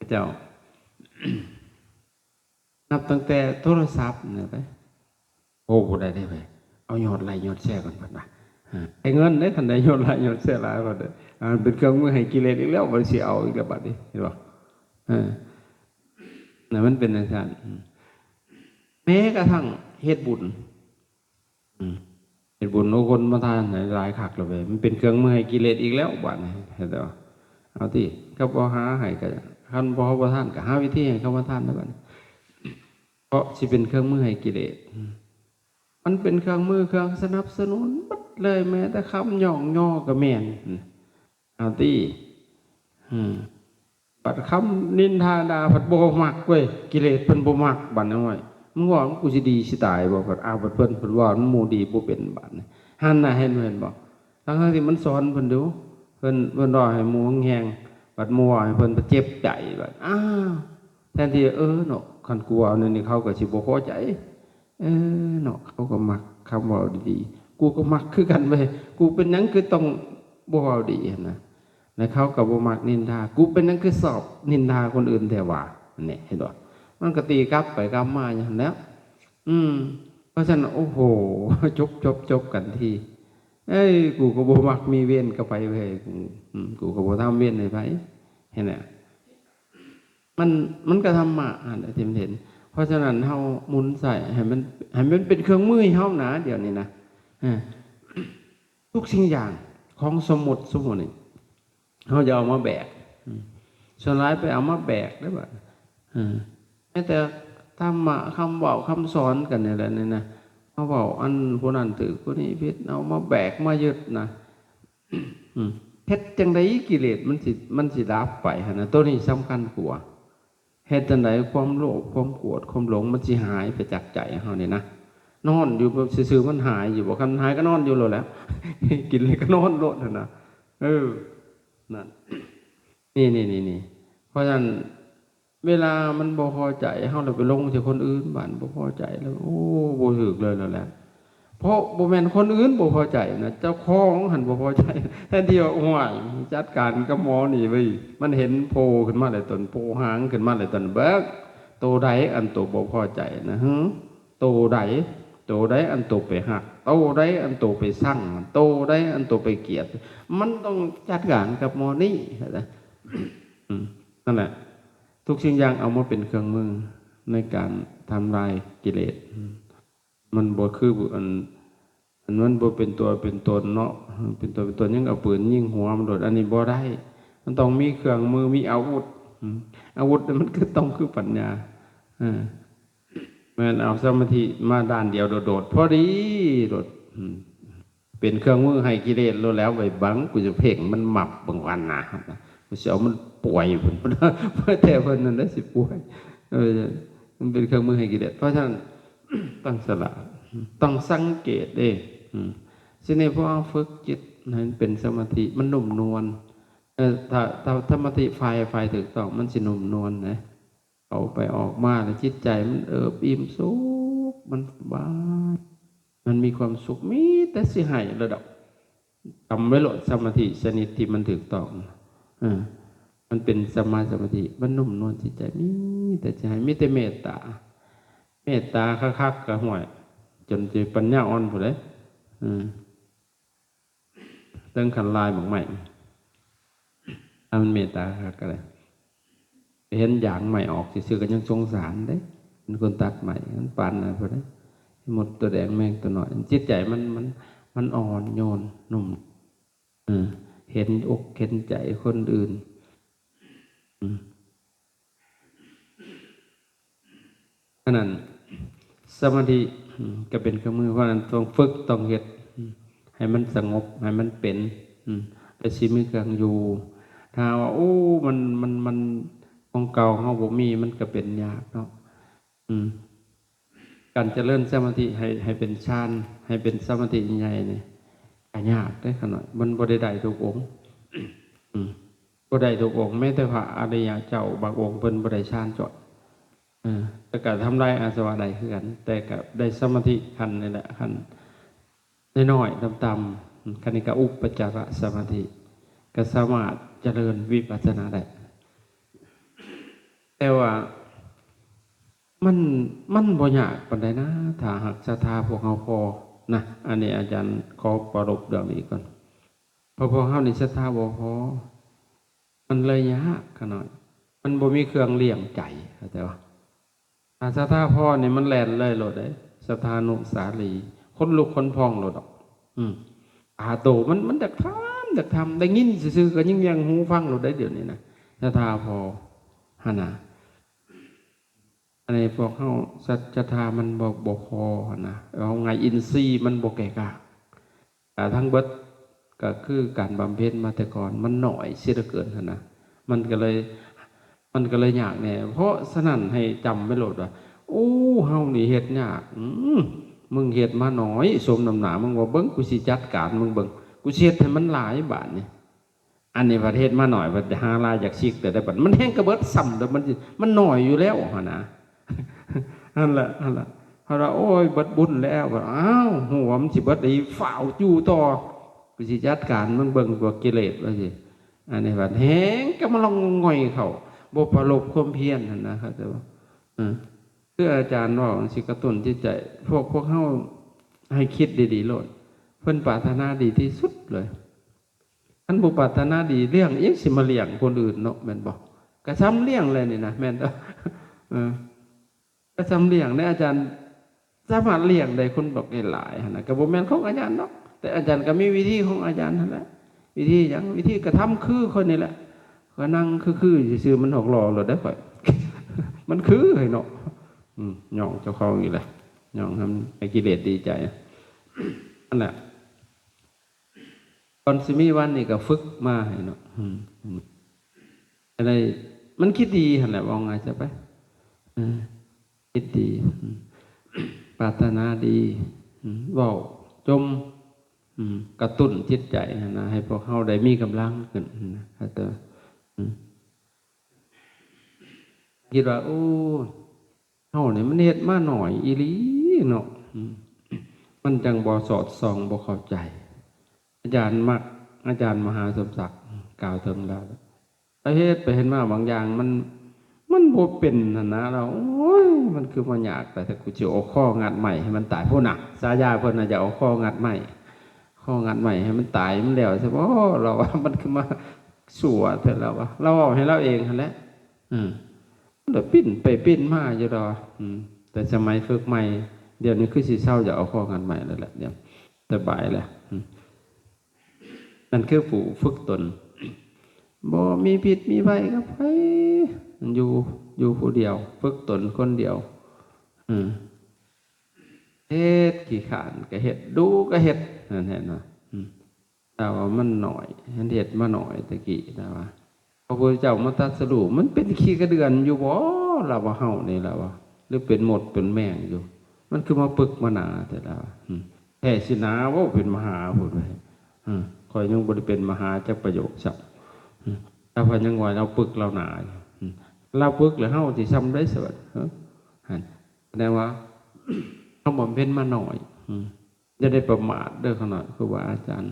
ເຈົ້າ ນັບຕັ້ງແຕ່ໂທລະສັບນີ້ໄປ ໂອ້ ບໍ່ໄດ້ເດ້ເວີຍ ເອົາຍອດໄລຍອດແຊກ່ອນເພິ່ນວ່າ ເອີ ໃຫ້ເງິນເດ້. ຄັນໄດ້ຍອດໄລຍອດແຊຫຼາຍ ເພິ່ນເດ້ ອ່າ ເປັນເຄື່ອງມືໃຫ້ກິເລດອີກແລ້ວ ບໍ່ໄດ້ຊິເອົາອີກແລ້ວບັດນີ້ ເຫັນບໍ່? ເອີ ນັ້ນມັນເປັນຈັ່ງຊັ້ນ ແມ້ກະທັ່ງເຮັດບຸນ ອືມ ເຮັດບຸນ ໂອ້ ຄົນມາທານໃຫ້ຫຼາຍຄັກແລ້ວເວີຍ ມັນເປັນເຄື່ອງມືໃຫ້ກິເລດອີກແລ້ວບາດນີ້ ເຫັນບໍ່? ເອົາຕິ ກໍບໍ່ຫາໃຫ້ ກໍຄັນບໍ່ ເຮົາບໍ່ທານ ກໍຫາວິທີໃຫ້ເຂົາມາທານໄດ້ບັດນີ້ ເພາະຊິເປັນເຄື່ອງມືໃຫ້ກິເລດ. ມັນເປັນເຄື່ອງມື ເຄື່ອງສະໜັບສະໜູນໝົດເລີຍ ແມ້ແຕ່ຄຳຍ້ອງຍໍກໍແມ່ນ. ເອົາຕິ ອືມ ບັດຄຳນິນທາດ່າພັດບໍ່ມັກເວີຍ ກິເລດເພິ່ນບໍ່ມັກ. ບັດນີ້ ໂອ້ຍ ມຶງເວົ້ານຳກູຊິດີຊິຕາຍບໍ່? ບັດ ອ້າວ ບັດເພິ່ນ ເພິ່ນເວົ້ານຳໝູ່ດີບໍ່ເປັນບາດນີ້ ຫັ້ນນະ ເຫັນ ເຫັນບໍ່? ທັງໆທີ່ມັນສອນເພິ່ນຢູ່ ເພິ່ນ ເພິ່ນເວົ້າໃຫ້ໝູ່ແຮງໆ ບັດໝູ່ເວົ້າໃຫ້ເພິ່ນ ເພິ່ນເຈັບໃຈ. ບັດ ອ້າວ ແທນທີ່ ເອີເນາະ ຄັນກູເວົ້າແນວນີ້ ເຂົາກໍຊິບໍ່ພໍໃຈ. ເອີເນາະ ເຂົາກໍມັກຄຳເວົ້າດີໆ ກູກໍມັກຄືກັນເວີຍ ກູເປັນຫຍັງຄືຕ້ອງບໍ່ເວົ້າດີຫັ້ນນະ? ແລະເຂົາກໍບໍ່ມັກນິນທາ ກູເປັນຫຍັງຄືຊອບນິນທາຄົນອື່ນແທ້ຫວາ? ນີ້ ເຫັນບໍ່? ມັນກໍຕີກັບໄປກັບມາຢູ່ຫັ້ນແຫຼະ. ອືມ ເພາະສະນັ້ນ ໂອ້ໂຫ ຈົບ ຈົບ ຈົບກັນທີ. ເອີຍ ກູກໍບໍ່ມັກມີເວນກັບໃຜເວີຍ ອືມ ກູກໍບໍ່ທຳເວນໃຫ້ໃຜ ເຫັນແຫຼະ. ມັນ ມັນກໍທຳມະຫັ້ນແຫຼະທີ່ມັນເຫັນ. ເພາະສະນັ້ນ ເຮົາໝູນໃຊ້ໃຫ້ມັນ ໃຫ້ມັນເປັນເຄື່ອງມືໃຫ້ເຮົານະ ດຽວນີ້ນະ. ເອີ ທຸກສິ່ງຢ່າງຂອງສົມມຸດ ສົມມຸດນີ້ ເຮົາຢ່າເອົາມາແບກ. ອືມ ສ່ວນຫຼາຍໄປເອົາມາແບກໄດ້ບາດ. ເອີ ແມ້ແຕ່ ທຳມະ ຄຳເວົ້າ ຄຳສອນກັນນີ້ແຫຼະນີ້ນະ ມາເວົ້າອັນຜູ້ນັ້ນຖືກ ຜູ້ນີ້ຜິດ ເອົາມາແບກມາຍຶດນະ. ອືມ ເຮັດຈັ່ງໃດກິເລດມັນຊິ ມັນຊິດັບໄປຫັ້ນນະ ໂຕນີ້ສຳຄັນກວ່າ. ເຮັດຈັ່ງໃດຄວາມໂລບ ຄວາມໂກດ ຄວາມຫຼົງ ມັນຊິຫາຍໄປຈາກໃຈເຮົານີ້ນະ. ນອນຢູ່ຊື່ໆ ມັນຫາຍຢູ່ບໍ່? ຄັນຫາຍກໍນອນຢູ່ໂລດແຫຼະ ກິນແລ້ວກໍນອນໂລດຫັ້ນນະ. ເອີ ນັ້ນ ນີ້ໆໆ ເພາະສະນັ້ນ ເວລາມັນບໍ່ພໍໃຈເຮົາ ແລ້ວໄປລົງໃສ່ຄົນອື່ນ ບາດບໍ່ພໍໃຈແລ້ວ ໂອ້ ບໍ່ຖືກເລີຍແລ້ວແຫຼະ. ເພາະບໍ່ແມ່ນຄົນອື່ນບໍ່ພໍໃຈນະ ເຈົ້າຂອງຫັ້ນບໍ່ພໍໃຈ. ແທນທີ່ວ່າ ໂອ້ຍ ຈັດການກັບໝໍນີ້ເວີຍ ມັນເຫັນໂຜ່ຂຶ້ນມາແລ້ວຕົນ ໂຜ່ຫາງຂຶ້ນມາແລ້ວຕົນ ເບິ່ງ ໂຕໃດອັນໂຕບໍ່ພໍໃຈນະ ຫື? ໂຕໃດ ໂຕໃດອັນໂຕໄປຮັກ ໂຕໃດອັນໂຕໄປຊັງ ໂຕໃດອັນໂຕໄປກຽດ ມັນຕ້ອງຈັດການກັບໝໍນີ້ນະ. ອືມ ນັ້ນແຫຼະ ທຸກສິ່ງຢ່າງເອົາມາເປັນເຄື່ອງມືໃນການທຳລາຍກິເລດ. ມັນບໍ່ຄືອັນ ອັນມັນບໍ່ເປັນຕົວເປັນຕົນເນາະ ເປັນຕົວເປັນຕົນຍັງເອົາປືນຍິງຫົວມັນໂລດ ອັນນີ້ບໍ່ໄດ້. ມັນຕ້ອງມີເຄື່ອງມື ມີອາວຸດ. ອາວຸດມັນຄືຕ້ອງຄືປັນຍາ. ເອີ ແມ່ນເອົາສະມາທິມາດ້ານດຽວໂດດໆ ພໍດີໂລດ. ເປັນເຄື່ອງມືໃຫ້ກິເລດໂລດແລ້ວ ໄວ້ບັງ ກູຈະເພັ່ງມັນມັບເບິ່ງວັນນະ ກູຊິເອົາມັນປ່ວຍພຸ້ນ ແຕ່ເພິ່ນນັ້ນແຫຼະຊິປ່ວຍ. ເອີ ມັນເປັນເຄື່ອງມືໃຫ້ກິເລດ. ເພາະສະນັ້ນ ຕ້ອງສະຫຼາດ ຕ້ອງສັງເກດເດ້. ອືມ ຊິນີ້ພວກເຮົາຝຶກຈິດໃຫ້ມັນເປັນສະມາທິ ມັນນຸ້ມນວນ. ເອີ ຖ້າ ຖ້າສະມາທິຝ່າຍ ຝ່າຍຖືກຕ້ອງ ມັນຊິນຸ້ມນວນນະ. ເຂົ້າໄປອອກມາແລ້ວ ຈິດໃຈມັນເອີບອີ່ມສຸກ ມັນສະບາຍ ມັນມີຄວາມສຸກ ມີແຕ່ຊິໃຫ້ໂລດດອກ. ຈຳໄວ້ໂລດ ສະມາທິຊະນິດທີ່ມັນຖືກຕ້ອງ ເອີ ມັນເປັນສຳມາສະມາທິ ມັນນຸ້ມນວນຈິດໃຈ ມີແຕ່ຊິໃຫ້ ມີແຕ່ເມດຕາ. ເມດຕາຄັກໆ ກໍ ຫ້ວຍ ຈົນຊິປັນຍາອ່ອນພຸ້ນເດ້. ເອີ ເຖິງຂັ້ນລາຍໝາກໄມ້ ຖ້າມັນເມດຕາຄັກກໍໄດ້ ໄປເຫັນຢາງໄມ້ອອກຊື່ໆ ກໍຍັງສົງສານເດ້. ເປັນຄົນຕັດໄມ້ ມັນປານນັ້ນພຸ້ນເດ້ ມົດຕົວແດງ ແມງຕົວນ້ອຍ. ຈິດໃຈມັນ ມັນ ມັນອ່ອນໂຍນນຸ້ມ ເອີ ເຫັນອົກເຫັນໃຈຄົນອື່ນ. ອືມ ອັນນັ້ນ ສະມາທິ ອືມ ກໍເປັນເຄື່ອງມື. ເພາະນັ້ນຕ້ອງຝຶກ ຕ້ອງເຮັດ ອືມ ໃຫ້ມັນສະຫງົບ ໃຫ້ມັນເປັນ ອືມ ແລ້ວຊິມີເຄື່ອງຢູ່. ຖ້າວ່າ ໂອ້ ມັນ ມັນ ມັນ ຂອງເກົ່າເຮົາບໍ່ມີ ມັນກໍເປັນຍາກເນາະ. ອືມ ການຈະເລີນສະມາທິໃຫ້ ໃຫ້ເປັນฌານ ໃຫ້ເປັນສະມາທິໃຫຍ່ນີ້ ກໍຍາກເດ້ຂະນ້ອຍ. ມັນບໍ່ໄດ້ໄດ້ທຸກອົງ ອືມ ບໍ່ໄດ້ທຸກອົງ ແມ້ແຕ່ພະອະລິຍະເຈົ້າບາງອົງເພິ່ນບໍ່ໄດ້ຊານຈ້ອຍ. ເອີ ແຕ່ກໍທຳລາຍອາສະວະໄດ້ຄືກັນ ແຕ່ກໍໄດ້ສະມາທິຂັ້ນນີ້ແຫຼະ ຂັ້ນນ້ອຍໆ ຕ່ຳໆ ຄັນນີ້ກໍອຸປະຈາລະສະມາທິ ກໍສາມາດຈະເລີນວິປັດສະນາໄດ້. ແຕ່ວ່າ ມັນ ມັນບໍ່ຍາກປານໃດນະ ຖ້າຫາກສັດທາພວກເຮົາພໍນະ. ອັນນີ້ອາຈານຂໍປະລົບເລື່ອງນີ້ກ່ອນ ເພາະພວກເຮົານີ້ສັດທາບໍ່ພໍ ມັນເລີຍຍາກຂະນ້ອຍ. ມັນບໍ່ມີເຄື່ອງລ້ຽງໃຈ ເຂົ້າໃຈບໍ່? ຖ້າສັດທາພໍນີ້ມັນແລ່ນເລີຍໂລດເດ້ ສັດທານຸສາລີ ຂົນລຸກຂົນພອງໂລດດອກ. ອືມ ຕາໂຕມັນ ມັນຢາກທຳ ຢາກທຳ ໄດ້ຍິນຊື່ໆ ກໍຍິງແຍງຫູຟັງໂລດໄດ໋ ດຽວນີ້ນະ ສັດທາພໍຫັ້ນນະ. ອັນນີ້ພວກເຮົາສັດ ສັດທາມັນບໍ່ ບໍ່ພໍຫັ້ນນະ ເວົ້າງ່າຍ ອິນຊີມັນບໍ່ແກ່ກ້າ. ກະທັງເບິດກໍຄືການບຳເພັນມາແຕ່ກ່ອນມັນໜ້ອຍເສຍເຫຼືອເກີນຫັ້ນນະ ມັນກໍເລີຍ ມັນກໍເລີຍຍາກແດ່. ເພາະສະນັ້ນໃຫ້ຈຳໄວ້ໂລດວ່າ ໂອ້ ເຮົານີ້ເຮັດຍາກ ອືມ ມຶງເຮັດມາໜ້ອຍ ສົມນ້ຳໜ້າ ມຶງວ່າເບິ່ງ ກູຊິຈັດການ ມຶງເບິ່ງ ກູຊິເຮັດໃຫ້ມັນຫຼາຍບາດນີ້. ອັນນີ້ພັດເຮັດມາໜ້ອຍ ພັດຫາຫຼາຍຢາກຊິກແຕ່ໃດບັດ ມັນແຮ່ງກະເບິດຊ້ຳ ແລ້ວມັນ ມັນໜ້ອຍຢູ່ແລ້ວຫັ້ນນະ. ຫັ້ນລະ ຫັ້ນລະ ເຮົາວ່າ ໂອ້ຍ ເບິດບຸນແລ້ວ ອ້າວ ຮູ້ວ່າມັນຊິເບິດ ໄດ້ຟ້າວຢູ່ຕໍ່ ໄປຊິຈັດການມັນເບິ່ງ ພວກກິເລດວ່າຊີ້. ອັນນີ້ບັດແຮ່ງກະມາລອງງອຍເຂົ້າ ບໍ່ປະລົບຄວາມພຽນຫັ້ນນະ ເຂົ້າໃຈບໍ່? ເອີ ຄືອາຈານເວົ້າ ມັນຊິກະຕຸ້ນຈິດໃຈ ພວກ ພວກເຮົາໃຫ້ຄິດດີໆໂລດ ເພິ່ນປາດຖະໜາດີທີ່ສຸດເລີຍ. ຄັນບໍ່ປາດຖະໜາດີ ເລື່ອງອີ່ຫຍັງຊິມາລ້ຽງຄົນອື່ນເນາະ ແມ່ນບໍ່? ກະຊ່ຳລ້ຽງແຫຼະນີ້ນະ ແມ່ນບໍ່? ເອີ ກະຊ່ຳລ້ຽງເດ້ ອາຈານສາມາດລ້ຽງໄດ້ຄົນບັກຫຼາຍໆຫັ້ນນະ ກະບໍ່ແມ່ນຂອງອາຈານດອກ ແຕ່ອາຈານກະມີວິທີຂອງອາຈານຫັ້ນແຫຼະ. ວິທີຫຍັງ? ວິທີກະທຳຄືຂ້ອຍນີ້ແຫຼະ ຂ້ອຍນັ່ງຄືໆຊື່ໆ ມັນຫອກຫຼໍ່ໂລດເດ້ຂ້ອຍ ມັນຄືໃຫ້ເນາະ. ອືມ ຍ້ອງເຈົ້າຂອງອີກແຫຼະ ຍ້ອງໃຫ້ມັນ ໃຫ້ກິເລດດີໃຈ ອັນນັ້ນແຫຼະ. ກ່ອນຊິມີວັນນີ້ກໍຝຶກມາໃຫ້ເນາະ ອືມ ອືມ ອັນໃດມັນຄິດດີຫັ້ນແຫຼະ ເວົ້າງ່າຍຊະໄປ ເອີ ຄິດດີ ອືມ ປາດຖະໜາດີ ອືມ ເວົ້າຈົ່ມ ອືມ ກະຕຸ້ນຈິດໃຈຫັ້ນນະ ໃຫ້ພວກເຮົາໄດ້ມີກຳລັງຂຶ້ນຫັ້ນນະ ເຂົ້າໃຈ ອືມ ຄິດວ່າ ໂອ້ ເຮົານີ້ມັນເຮັດມາໜ້ອຍອີ່ຫຼີເນາະ ອືມ ມັນຈັ່ງບໍ່ສອດສ່ອງ ບໍ່ເຂົ້າໃຈ. ອາຈານມັກ ອາຈານມະຫາສົມສັກ ກ່າວເຖິງລາວ ລາວເຮັດໄປເຮັດມາບາງຢ່າງມັນ ມັນບໍ່ເປັນຫັ້ນນະ ລາວ ໂອ້ຍ ມັນຄືມາຍາກ ແຕ່ ແຕ່ກູຊິເອົາຄໍງັດໄມ້ໃຫ້ມັນຕາຍ ພຸ້ນນະ ສາຍາເພິ່ນນະ ຢາກເອົາຄໍງັດໄມ້ ຄໍງັດໄມ້ໃຫ້ມັນຕາຍ ມັນແລ້ວຊະບໍ ລາວວ່າ ມັນຄືມາຊົ່ວແທ້ ລາວວ່າ ລາວເວົ້າໃຫ້ລາວເອງຫັ້ນແຫຼະ ອືມ ລະປິ່ນໄປປິ່ນມາຢູ່ດອກ ອືມ ແຕ່ສະໄໝຝຶກໃໝ່ ດຽວນີ້ຄືຊິເຊົາຢາກເອົາຄໍງັດໄມ້ແລ້ວແຫຼະ ດຽວສະບາຍແລ້ວ ອືມ ນັ້ນຄືຜູ້ຝຶກຕົນ ບໍ່ມີພິດມີໄພກັບໃຜ ຢູ່ ຢູ່ຜູ້ດຽວ ຝຶກຕົນຄົນດຽວ ອືມ ເຮັດ ຂີ້ຄ້ານກໍເຮັດ ດຸກໍເຮັດ ນັ້ນແຫຼະເນາະ ອືມ ລາວວ່າມັນໜ້ອຍ ມັນເຮັດມາໜ້ອຍແຕ່ກີ້ ລາວວ່າ ພະພຸດທະເຈົ້າມາຕັດສະຮູ້ ມັນເປັນຂີ້ກະເດືອນຢູ່ບໍ ລາວວ່າ ເຮົານີ້ ລາວວ່າ ຫຼືເປັນມົດເປັນແມງຢູ່ ມັນຄືມາປຶກມາໜາແທ້ ລາວວ່າ ອືມ ແທ້ຊິໜາເວົ້າເປັນມະຫາພຸ້ນເວີຍ ອືມ ຂ້ອຍຍັງບໍ່ໄດ້ເປັນມະຫາຈັກປະໂຫຍກຊ້ຳ ອືມ ລາວວ່າຍັງວ່າລາວປຶກລາວໜາຢູ່ ອືມ ລາວປຶກແລ້ວເຮົາຊິຊ່ຳໃດຊະບັດ ເອີ ຫັ້ນ ສະແດງວ່າ ເຮົາບຳເພັນມາໜ້ອຍ ອືມ ຢ່າໄດ້ປະໝາດເດີຂະນ້ອຍ ຄູບາອາຈານ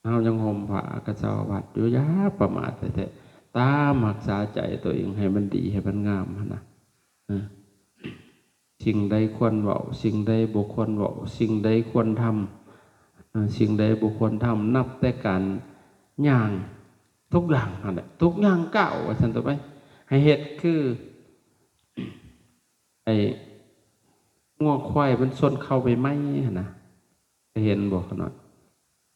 ເຮົາຍັງຫົ່ມຜ້າກະເຊົາວັດຢູ່ ຢ່າປະໝາດແທ້ໆ ຕາມຮັກສາໃຈຕົວເອງໃຫ້ມັນດີ ໃຫ້ມັນງາມຫັ້ນນະ ເອີ ສິ່ງໃດຄວນເວົ້າ ສິ່ງໃດບໍ່ຄວນເວົ້າ ສິ່ງໃດຄວນທຳ ເອີ ສິ່ງໃດບໍ່ຄວນທຳ ນັບແຕ່ການຍ່າງ ທຸກຢ່າງຫັ້ນແຫຼະ ທຸກຍ່າງກ້າວວ່າຊັ້ນຕໍ່ໄປ ໃຫ້ເຮັດຄື ໄອ້ງົວຄວາຍມັນຊົນເຂົ້າໃໝ່ໆຫັ້ນນະ ເຫັນບໍ່ຂະນ້ອຍ?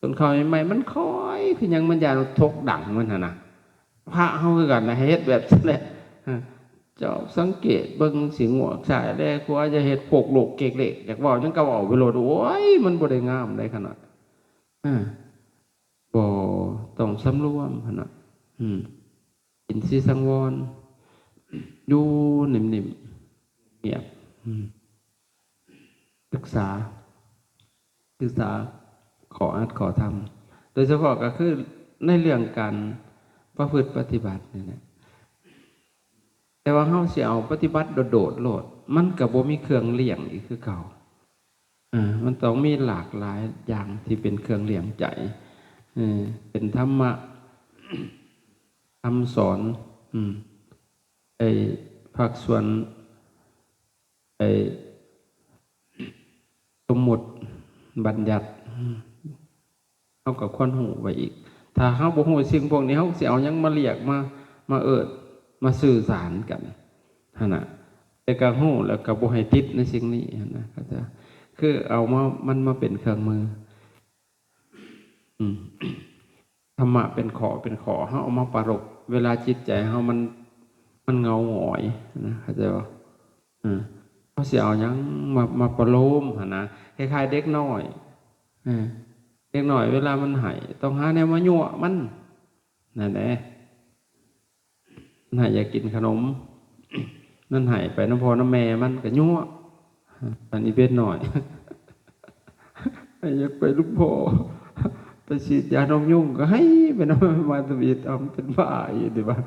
ຕົ້ນເຂົ້າໃໝ່ໆ ມັນຄ່ອຍຄືຫຍັງ ມັນຢ້ານທົກດັງມັນຫັ້ນນະ. ພະເຮົາຄືກັນນະ ໃຫ້ເຮັດແບບຊັ້ນແຫຼະ. ເຈົ້າສັງເກດເບິ່ງຊິ ງວກຊ້າຍແລຂວາ ຢ່າເຮັດໂຄກໂລກເກກເລກ ຢາກເວົ້າຫຍັງກໍເວົ້າໄປໂລດ. ໂອ້ຍ ມັນບໍ່ໄດ້ງາມໃດຂະນ້ອຍ. ເອີ ບໍ່ ຕ້ອງສຳລວມຫັ້ນນະ. ອືມ ອິນຊີສັງວອນ ຢູ່ນິ່ມໆ ງຽບ ອືມ ສຶກສາ ສຶກສາຂໍ້ອັດຂໍ້ທຳ ໂດຍສະເພາະກໍຄືໃນເລື່ອງການປະພຶດປະຕິບັດນີ້ແຫຼະ. ແຕ່ວ່າເຮົາຊິເອົາປະຕິບັດໂດດໆໂລດ ມັນກໍບໍ່ມີເຄື່ອງລ້ຽງອີກຄືເກົ່າ. ເອີ ມັນຕ້ອງມີຫຼາກຫຼາຍຢ່າງທີ່ເປັນເຄື່ອງລ້ຽງໃຈ. ເອີ ເປັນທຳມະ ຄຳສອນ ອືມ ໄອ້ພາກສ່ວນ ໄອ້ສົມມຸດບັນຍັດ ເຮົາກໍຄວນຮູ້ໄວ້ອີກ. ຖ້າເຮົາບໍ່ຮູ້ສິ່ງພວກນີ້ ເຮົາຊິເອົາຫຍັງມາລຽກ ມາ ມາເອີ້ນ ມາສື່ສານກັນຫັ້ນນະ. ແຕ່ກໍຮູ້ແລ້ວກໍບໍ່ໃຫ້ຕິດໃນສິ່ງນີ້ຫັ້ນນະ ເຂົ້າໃຈ? ຄືເອົາມາ ມັນມາເປັນເຄື່ອງມື. ອືມ ທຳມະເປັນຂໍ້ເປັນຂໍ້ ເຮົາເອົາມາປະລົບ ເວລາຈິດໃຈເຮົາມັນ ມັນເຫງົາຫງອຍນະ ເຂົ້າໃຈບໍ່? ເອີ ເຮົາຊິເອົາຫຍັງມາ ມາປະໂລມຫັ້ນນະ ຄ້າຍໆເດັກນ້ອຍ. ເອີ ເດັກນ້ອຍເວລາມັນໄຫ້ ຕ້ອງຫາແນວມາຍົວະມັນ ນັ້ນແຫຼະ. ມັນໃຫ້ຢາກກິນຂະໜົມ ມັນໃຫ້ໄປນຳພໍ່ນຳແມ່ ມັນກໍຍົວະ. ອັນນີ້ເປັນນ້ອຍ ໃຫ້ຢາກໄປນຳພໍ່ ໄປສີດຢານົກຍຸງ ກໍໃຫ້ໄປນຳ ມາທຳອິດ ເອົາ ມັນເປັນບ້າອີກຕິວ່າ.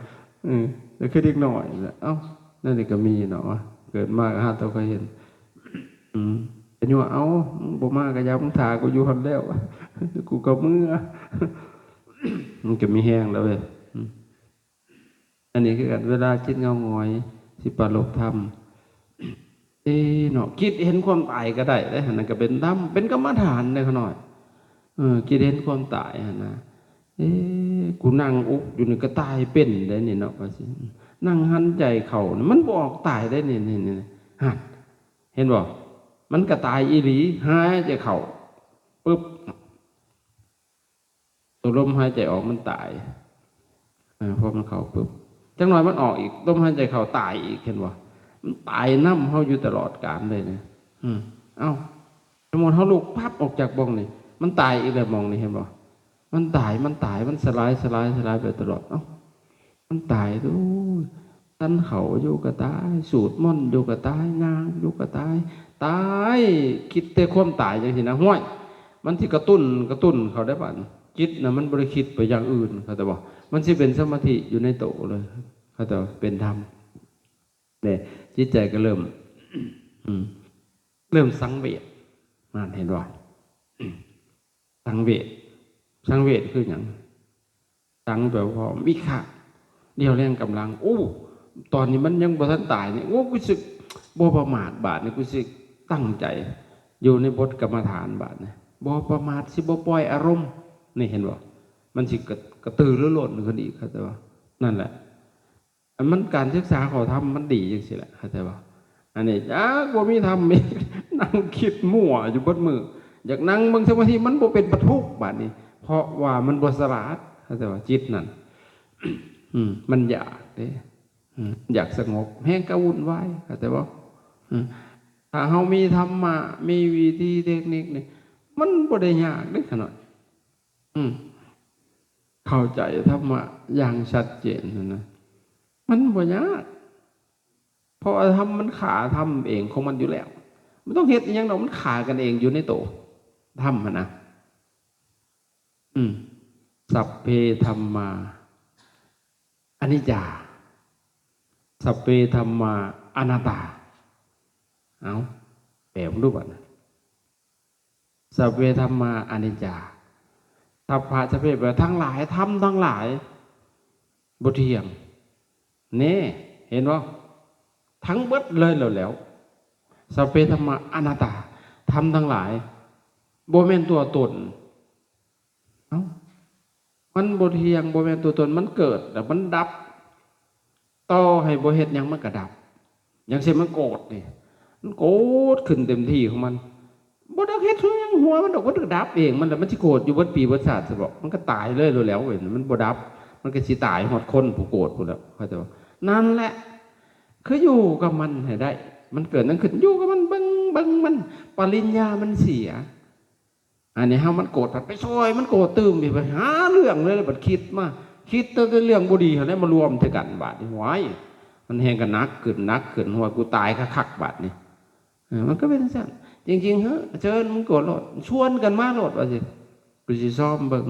ເອີ ກໍຄືເດັກນ້ອຍແຫຼະ. ເອົ້າ ແນວນີ້ກໍມີເນາະ ເກີດມາກໍຫາແຕ່ເຄີຍເຫັນ. ອືມ ໄປຍົວະ ເອົາ ມຶງບໍ່ມາກໍຢ່າ ມຶງຖ້າກູຢູ່ຫັ້ນແລ້ວ ກູກໍເມືອ. ມັນກໍມີແຮງແລ້ວເວີຍ. ອືມ ອັນນີ້ຄືກັນ ເວລາຈິດເຫງົາຫງອຍ ຊິປາລົບທຳ ເອເນາະ ຄິດເຫັນຄວາມຕາຍກໍໄດ້ເດ້ ຫັ້ນນະ ກໍເປັນທຳ ເປັນກຳມະຖານເດ້ຂະນ້ອຍ. ເອີ ຄິດເຫັນຄວາມຕາຍຫັ້ນນະ ເອ ກູນັ່ງອຸບຢູ່ນີ້ກໍຕາຍເປັນໄດ໋ນີ້ເນາະ ວ່າຊີ້ ນັ່ງຫັນໃຈເຂົ້ານີ້ ມັນບໍ່ອອກຕາຍໄດ໋ນີ້ ນີ້ ນີ້ ຫັ້ນ ເຫັນບໍ່? ມັນກໍຕາຍອີ່ຫຼີ ຫາຍໃຈເຂົ້າປຶບ ຕົວລົມຫາຍໃຈອອກມັນຕາຍ. ເອີ ພໍມັນເຂົ້າປຶບ ຈັກໜ້ອຍມັນອອກອີກ ລົມຫາຍໃຈເຂົ້າຕາຍອີກ ເຫັນບໍ່? ມັນຕາຍນຳເຮົາຢູ່ຕະຫຼອດການເລີຍນີ້. ອືມ ເອົ້າ ສົມມຸດເຮົາລຸກປັບອອກຈາກບ່ອງນີ້ ມັນຕາຍອີກແລ້ວໝ່ອງນີ້ ເຫັນບໍ່? ມັນຕາຍ ມັນຕາຍ ມັນສະຫຼາຍ ສະຫຼາຍ ສະຫຼາຍໄປຕະຫຼອດ. ເອົ້າ ມັນຕາຍ ໂອ້ຍ ສັນເຂົ້າຢູ່ກໍຕາຍ ສູດມົນຢູ່ກໍຕາຍ ຍ່າງຢູ່ກໍຕາຍ ຕາຍ ຄິດແຕ່ຄວາມຕາຍຈັ່ງຊີ້ນະ. ຫ້ວຍ ມັນຊິກະຕຸ້ນ ກະຕຸ້ນເຂົ້າໄດ້ບາດນີ້. ຈິດນະ ມັນບໍ່ໄດ້ຄິດໄປຢ່າງອື່ນ ເຂົ້າໃຈບໍ່? ມັນຊິເປັນສະມາທິຢູ່ໃນໂຕເລີຍ ເຂົ້າໃຈບໍ່? ເປັນທຳ ເດ້ ຈິດໃຈກໍເລີ່ມ ອືມ ເລີ່ມສັງເວດ. ນັ້ນ ເຫັນບໍ່? ສັງເວດ ສັງເວດຄືຫຍັງ? ສັງແປວ່າມີຄ່າ ຮຽວແຮງກຳລັງ. ໂອ້ ຕອນນີ້ມັນຍັງບໍ່ທັນຕາຍນີ້ ໂອ້ ກູຊິບໍ່ປະໝາດບາດນີ້ ກູຊິຕັ້ງໃຈຢູ່ໃນບົດກຳມະຖານບາດນີ້ ບໍ່ປະໝາດ ຊິບໍ່ປ່ອຍອາລົມ. ນີ້ ເຫັນບໍ່? ມັນຊິກະ ກະຕືລືລົ້ນຂຶ້ນອີກ ເຂົ້າໃຈບໍ່? ນັ້ນແຫຼະ ອັນມັນການສຶກສາຂໍ້ທຳມັນດີຈັ່ງຊີ້ແຫຼະ ເຂົ້າໃຈບໍ່? ອັນນີ້ຈັກບໍ່ມີທຳອີກ ນັ່ງຄິດມົ້ວຢູ່ເບິດມື້ ຢາກນັ່ງເບິ່ງສະມາທິ ມັນບໍ່ເປັນປະທຸກບາດນີ້ ເພາະວ່າມັນບໍ່ສະຫຼາດ ເຂົ້າໃຈບໍ່? ຈິດນັ້ນ ອືມ ມັນຢາກເດ້ ອືມ ຢາກສະຫງົບ ແຮງກະວຸ່ນວາຍ ເຂົ້າໃຈບໍ່? ອືມ ຖ້າເຮົາມີທຳມະ ມີວິທີເຕັກນິກນີ້ ມັນບໍ່ໄດ້ຍາກເດ້ຂະນ້ອຍ. ອືມ ເຂົ້າໃຈທຳມະຢ່າງຊັດເຈນຫັ້ນນະ ມັນບໍ່ຍາກ ເພາະວ່າທຳມັນຂ້າທຳເອງຂອງມັນຢູ່ແລ້ວ ບໍ່ຕ້ອງເຮັດອີ່ຫຍັງດອກ ມັນຂ້າກັນເອງຢູ່ໃນໂຕ ທຳຫັ້ນນະ. ອືມ ສັບເພທຳມາ ອະນິດຈາ ສັບເພທຳມາ ອະນັດຕາ. ເອົ້າ ແປເບິ່ງດູບາດນີ້ ສັບເພທຳມາ ອະນິດຈາ ສັບພະ ສັບເພ ແປວ່າທັງຫຼາຍ ທຳທັງຫຼາຍບໍ່ທ່ຽງ. ແນ່ ເຫັນບໍ່? ທັງເບິດເລີຍແລ້ວ ແລ້ວ ສັບເພທຳມາ ອະນັດຕາ ທຳທັງຫຼາຍບໍ່ແມ່ນຕົວຕົນ. ເອົ້າ ມັນບໍ່ທ່ຽງ ບໍ່ແມ່ນຕົວຕົນ ມັນເກີດແລ້ວມັນດັບ ຕໍ່ໃຫ້ບໍ່ເຮັດຫຍັງມັນກໍດັບ. ຢ່າງເຊັ່ນມັນໂກດນີ້ ມັນໂກດຂຶ້ນເຕັມທີ່ຂອງມັນ ບໍ່ໄດ້ເຮັດຫຍັງຫົວມັນດອກ ມັນກໍດັບເອງມັນແຫຼະ. ມັນຊິໂກດຢູ່ເບິດປີເບິດຊາດຊະບໍ? ມັນກໍຕາຍເລີຍແລ້ວ ມັນບໍ່ດັບ ມັນກໍຊິຕາຍຮອດຄົນຜູ້ໂກດພຸ້ນແຫຼະ ເຂົ້າໃຈບໍ່? ນັ້ນແຫຼະ ຄືຢູ່ກັບມັນໃຫ້ໄດ້ ມັນເກີດຫຍັງຂຶ້ນ ຢູ່ກັບມັນ ເບິ່ງ ເບິ່ງມັນ ປະລິນຍາມັນເສຍ. ອັນນີ້ເຮົາມັນໂກດ ພັດໄປຊ່ອຍມັນໂກດຕື່ມອີກ ໄປຫາເລື່ອງເລີຍ ບັດຄິດມາ ຄິດແຕ່ເລື່ອງບໍ່ດີຫັ້ນແຫຼະ ມາລວມໃສ່ກັນບາດນີ້ ໂອ້ຍ ມັນແຮ່ງກະໜັກຂຶ້ນ ໜັກຂຶ້ນ ໂອ້ຍ ກູຕາຍຄັກໆບາດນີ້. ເອີ ມັນກໍເປັນຈັ່ງຊັ້ນ ຈິງໆ ເຮີ ເຊີນມັນໂກດໂລດ ຊວນກັນມາໂລດວ່າຊິ ກູຊິຊອມເບິ່ງ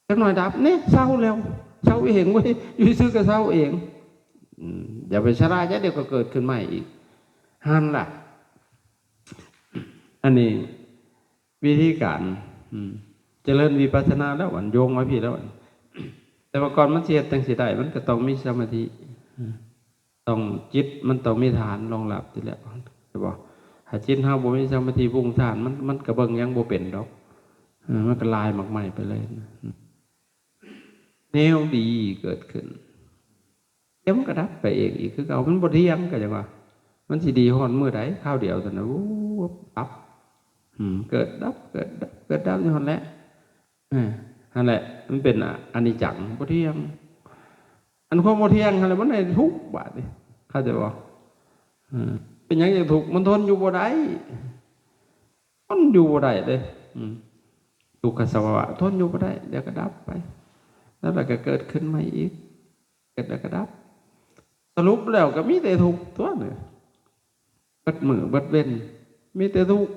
ຈັກໜ້ອຍດັບ ເນ ເຊົາແລ້ວ ເຊົາເອງເວີຍ ຢູ່ຊື່ກໍເຊົາເອງ. ອືມ ຢ່າໄປຊະລາຍ ຈັກດຽວກໍເກີດຂຶ້ນໃໝ່ອີກ ຫັ້ນລະ. ອັນນີ້ ວິທີການ ອືມ ຈະເລີນວິປັດສະນາແລ້ວ ອັນໂຍງມາພີ້ແລ້ວ ແຕ່ວ່າກ່ອນມັນຊິເຮັດຈັ່ງຊິໄດ້ ມັນກໍຕ້ອງມີສະມາທິ ອືມ ຕ້ອງ ຈິດມັນຕ້ອງມີຖານຮອງຮັບຢູ່ແລ້ວ ເຫັນບໍ່? ຖ້າຈິດເຮົາບໍ່ມີສະມາທິ ປຸງສານ ມັນ ມັນກໍເບິ່ງຫຍັງບໍ່ເປັນດອກ ເອີ ມັນກໍລາຍໝາກໄມ້ໄປເລີຍ ແນວດີເກີດຂຶ້ນ ດຽວມັນກໍດັບໄປເອງອີກຄືເກົ່າ ມັນບໍ່ທ່ຽງ ກໍຈັ່ງວ່າ ມັນຊິດີຮອດມື້ໃດ ຄາວດຽວເທົ່ານັ້ນ ວູບ ດັບ ອືມ ເກີດດັບ ເກີດດັບ ເກີດດັບຢູ່ຫັ້ນແຫຼະ ເອີ ຫັ້ນແຫຼະ ມັນເປັນອະ ອະນິດຈັງ ບໍ່ທ່ຽງ ອັນຄວາມບໍ່ທ່ຽງຫັ້ນແຫຼະ ມັນໃຫ້ທຸກບາດນີ້ ເຂົ້າໃຈບໍ່? ເອີ ເປັນຫຍັງຈັ່ງທຸກ? ມັນທົນຢູ່ບໍ່ໄດ້ ທົນຢູ່ບໍ່ໄດ້ເດ້ ອືມ ທຸກຂະສະພາວະ ທົນຢູ່ບໍ່ໄດ້ ດຽວກໍດັບໄປ ແລ້ວກໍເກີດຂຶ້ນໃໝ່ອີກ ເກີດແລ້ວກໍດັບ ສະຫຼຸບແລ້ວກໍມີແຕ່ທຸກຕົວະນີ້ ເບິດມື້ເບິດເວັນມີແຕ່ທຸກ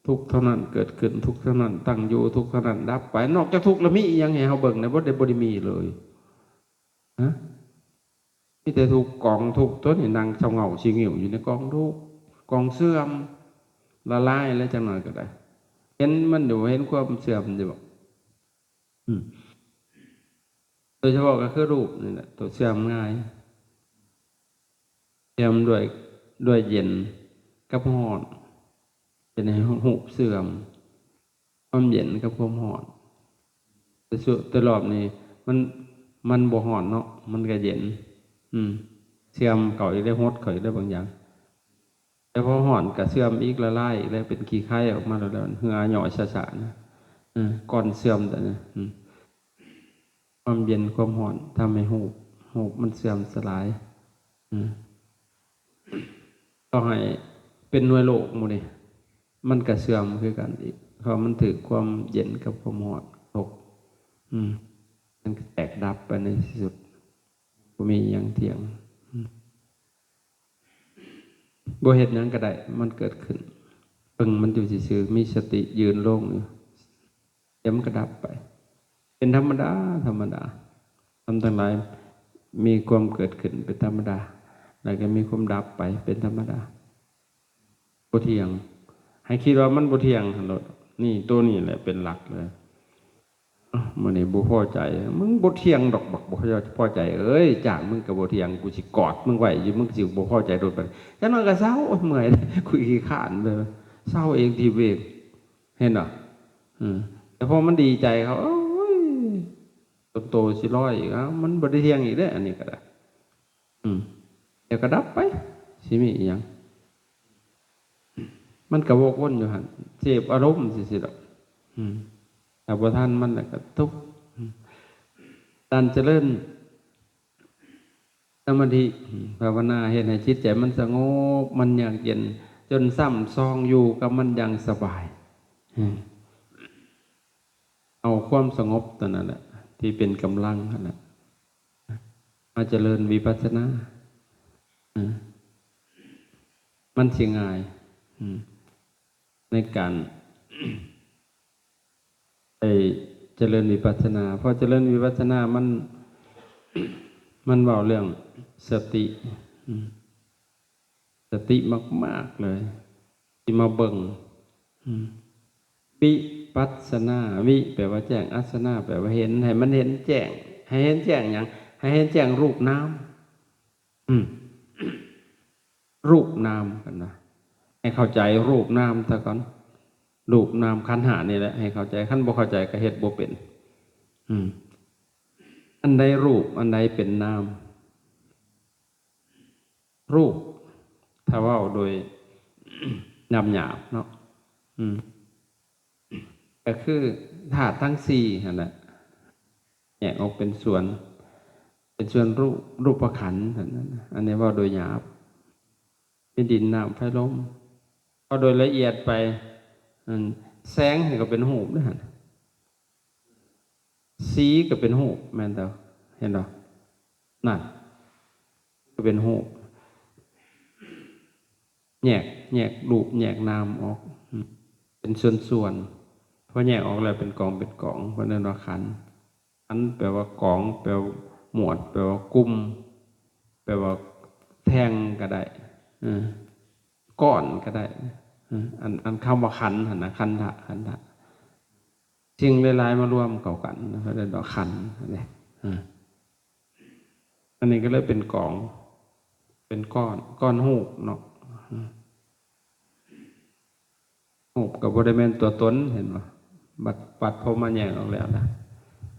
ທຸກເທົ່ານັ້ນເກີດຂຶ້ນ ທຸກເທົ່ານັ້ນຕັ້ງຢູ່ ທຸກເທົ່ານັ້ນດັບໄປ ນອກຈາກທຸກແລ້ວມີອີ່ຫຍັງໃຫ້ເຮົາເບິ່ງແດ່? ບໍ່ໄດ້ ບໍ່ໄດ້ມີເລີຍ ຮະ ມີແຕ່ທຸກ ກອງທຸກຕົວະນີ້ ນັ່ງເຊົາເຫງົ້າຊິງີ້ວຢູ່ໃນກອງທຸກ ກອງເສື່ອມ ລະລາຍແລ້ວຈັກໜ້ອຍກໍໄດ້ ເຫັນມັນຢູ່ ເຫັນຄວາມເສື່ອມຢູ່ບໍ່? ອືມ ໂດຍສະເພາະກໍຄືຮູບນີ້ແຫຼະ ໂຕເສື່ອມງ່າຍ ເສື່ອມດ້ວຍ ດ້ວຍເຢັນກັບຮ້ອນ ເຮັດໃຫ້ຮູບເສື່ອມ ຄວາມເຢັນກັບຄວາມຮ້ອນ ແຕ່ຊຸ ແຕ່ລອບນີ້ມັນ ມັນບໍ່ຮ້ອນເນາະ ມັນກໍເຢັນ ອືມ ເສື່ອມເຂົ້າອີກແລ້ວ ຫົດເຂົ້າອີກແລ້ວບາງຢ່າງ ແຕ່ພໍຮ້ອນກໍເສື່ອມອີກ ລະລາຍອີກແລ້ວ ເປັນຂີ້ໄຄອອກມາແລ້ວ ເຫື່ອຫຍໍ້ຊະໆນະ ເອີ ກ່ອນເສື່ອມຕົວະນີ້ ອືມ ຄວາມເຢັນຄວາມຮ້ອນທຳໃຫ້ຮູບ ຮູບມັນເສື່ອມສະຫຼາຍ ອືມ ຕໍ່ໃຫ້ເປັນໜ່ວຍໂລກໝູ່ນີ້ ມັນກະເສື່ອມຄືກັນອີກ ເພາະມັນຖືກຄວາມເຢັນກັບຄວາມຮ້ອນກົດທົບ ອືມ ມັນກະແຕກດັບໄປໃນທີ່ສຸດ ບໍ່ມີຫຍັງທ່ຽງ ອືມ ບໍ່ເຮັດຫຍັງກະໄດ້ ມັນເກີດຂຶ້ນ ເບິ່ງມັນຢູ່ຊື່ໆ ມີສະຕິຢືນລົງຢູ່ ດຽວມັນກະດັບໄປ ເປັນທຳມະດາ ທຳມະດາ ທຳທັງຫຼາຍມີຄວາມເກີດຂຶ້ນເປັນທຳມະດາ ແລ້ວກະມີຄວາມດັບໄປເປັນທຳມະດາ ບໍ່ທ່ຽງ ໃຫ້ຄິດວ່າມັນບໍ່ທ່ຽງຫັ້ນໂລດ ນີ້ ໂຕນີ້ແຫຼະເປັນຫຼັກເລີຍ ເອົ້າ ມື້ນີ້ບໍ່ພໍໃຈ ມຶງບໍ່ທ່ຽງດອກ ບັກບໍ່ພໍໃຈເອີຍ ຈ້າງມຶງກະບໍ່ທ່ຽງ ກູຊິກອດມຶງໄວ້ຢູ່ ມຶງຊິບໍ່ພໍໃຈໂດນປານໃດ ຈັກໜ້ອຍກະເຊົາ ໂອ້ຍ ເມື່ອຍ ກູຂີ້ຄ້ານເລີຍ ເຊົາເອງ ທີບເອງ ເຫັນບໍ່? ອືມ ແຕ່ພໍມັນດີໃຈເຂົາ ໂອ້ຍ ຕົນໂຕຊິລອຍອີກ ເອົ້າ ມັນບໍ່ໄດ້ທ່ຽງອີກເດ້ ອັນນີ້ກະໄດ້ ອືມ ດຽວກະດັບໄປ ຊິມີອີ່ຫຍັງ ມັນກະວົກວົນຢູ່ຫັ້ນ ເສບອາລົມຊື່ໆດອກ ອືມ ຖ້າບໍ່ທັນມັນແລ້ວກະທຸກ ອືມ ການຈະເລີນ ສະມາທິ ພາວະນາເຮັດໃຫ້ຈິດໃຈມັນສະຫງົບ ມັນຍາກເຢັນ ຈົນຊ່ຳຊອງຢູ່ກັບມັນຢ່າງສະບາຍ ເອົາຄວາມສະຫງົບຕົວນັ້ນແຫຼະ ທີ່ເປັນກຳລັງຫັ້ນແຫຼະ ມາຈະເລີນວິປັດສະນາ ມັນຊິງ່າຍ ໃນການ ໄດ້ຈະເລີນວິປັດສະນາ ເພາະຈະເລີນວິປັດສະນາມັນ ມັນເວົ້າເລື່ອງສະຕິ ອືມ ສະຕິມາກໆເລີຍ ທີ່ມາເບິ່ງ ອືມ ວິປັດສະນາ ວິ ແປວ່າແຈ້ງ ອັດສະນາ ແປວ່າເຫັນ ໃຫ້ມັນເຫັນແຈ້ງ ໃຫ້ເຫັນແຈ້ງຫຍັງ? ໃຫ້ເຫັນແຈ້ງຮູບນາມ ອືມ ຮູບນາມ ເພິ່ນວ່າ ໃຫ້ເຂົ້າໃຈຮູບນາມຊະກ່ອນ ຮູບນາມຂັນຫ້ານີ້ແຫຼະ ໃຫ້ເຂົ້າໃຈ ຄັນບໍ່ເຂົ້າໃຈກະເຮັດບໍ່ເປັນ ອືມ ອັນໃດຮູບ ອັນໃດເປັນນາມ ຮູບ ຖ້າເວົ້າໂດຍ ຫຍາບໆເນາະ ອືມ ກະຄືທາດທັງສີ່ຫັ້ນແຫຼະ ແຍກອອກເປັນສ່ວນ ເປັນສ່ວນຮູບ ຮູບປະຂັນ ອັນນີ້ເວົ້າໂດຍຫຍາບ ມີດິນ ນ້ຳ ໄຟ ລົມ ເວົ້າໂດຍລະອຽດໄປ ອັນ ແສງຫັ້ນກະເປັນຮູບເດ້ຫັ້ນ ສີກະເປັນຮູບ ແມ່ນແຕ່ ເຫັນບໍ່? ນັ້ນ ກະເປັນຮູບ ແຍກ ແຍກຮູບແຍກນາມອອກ ເປັນສ່ວນໆ ພໍແຍກອອກແລ້ວເປັນກອງເປັນກອງ ເພິ່ນເອີ້ນວ່າຂັນ ຂັນແປວ່າກອງ ແປວ່າໝວດ ແປວ່າກຸ່ມ ແປວ່າແທ່ງກະໄດ້ ເອີ ກ້ອນກະໄດ້ ເອີ ອັນ ອັນຄຳວ່າຂັນຫັ້ນນະ ຂັນທະ ຂັນທະ ສິ່ງຫຼາຍໆມາລວມເຂົ້າກັນ ເຂົາເອີ້ນວ່າຂັນເດ້ ເອີ ອັນນີ້ກະເລີຍເປັນກອງ ເປັນກ້ອນ ກ້ອນຮູບເນາະ ເອີ ຮູບກະບໍ່ໄດ້ແມ່ນຕົວຕົນ ເຫັນບໍ່? ບັດ ບັດພໍມາແຍກອອກແລ້ວນະ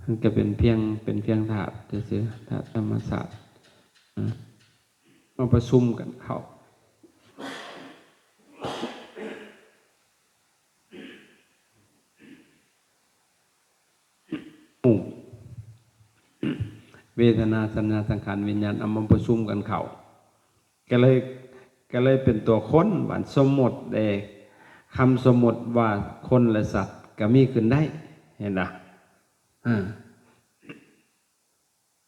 ມັນກະເປັນພຽງ ເປັນພຽງທາດຊື່ໆ ທາດທຳມະຊາດ ເອີ ມາປະຊຸມກັນເຂົ້າ ຮູບ ເວທະນາ ສັນຍາ ສັງຂານ ວິນຍານ ເອົາມາປະຊຸມກັນເຂົ້າ ກະເລີຍ ກະເລີຍເປັນຕົວຄົນ ບາດສົມມຸດເດ້ ຄຳສົມມຸດວ່າຄົນ ແລະ ສັດກະມີຂຶ້ນໄດ້ ເຫັນນະ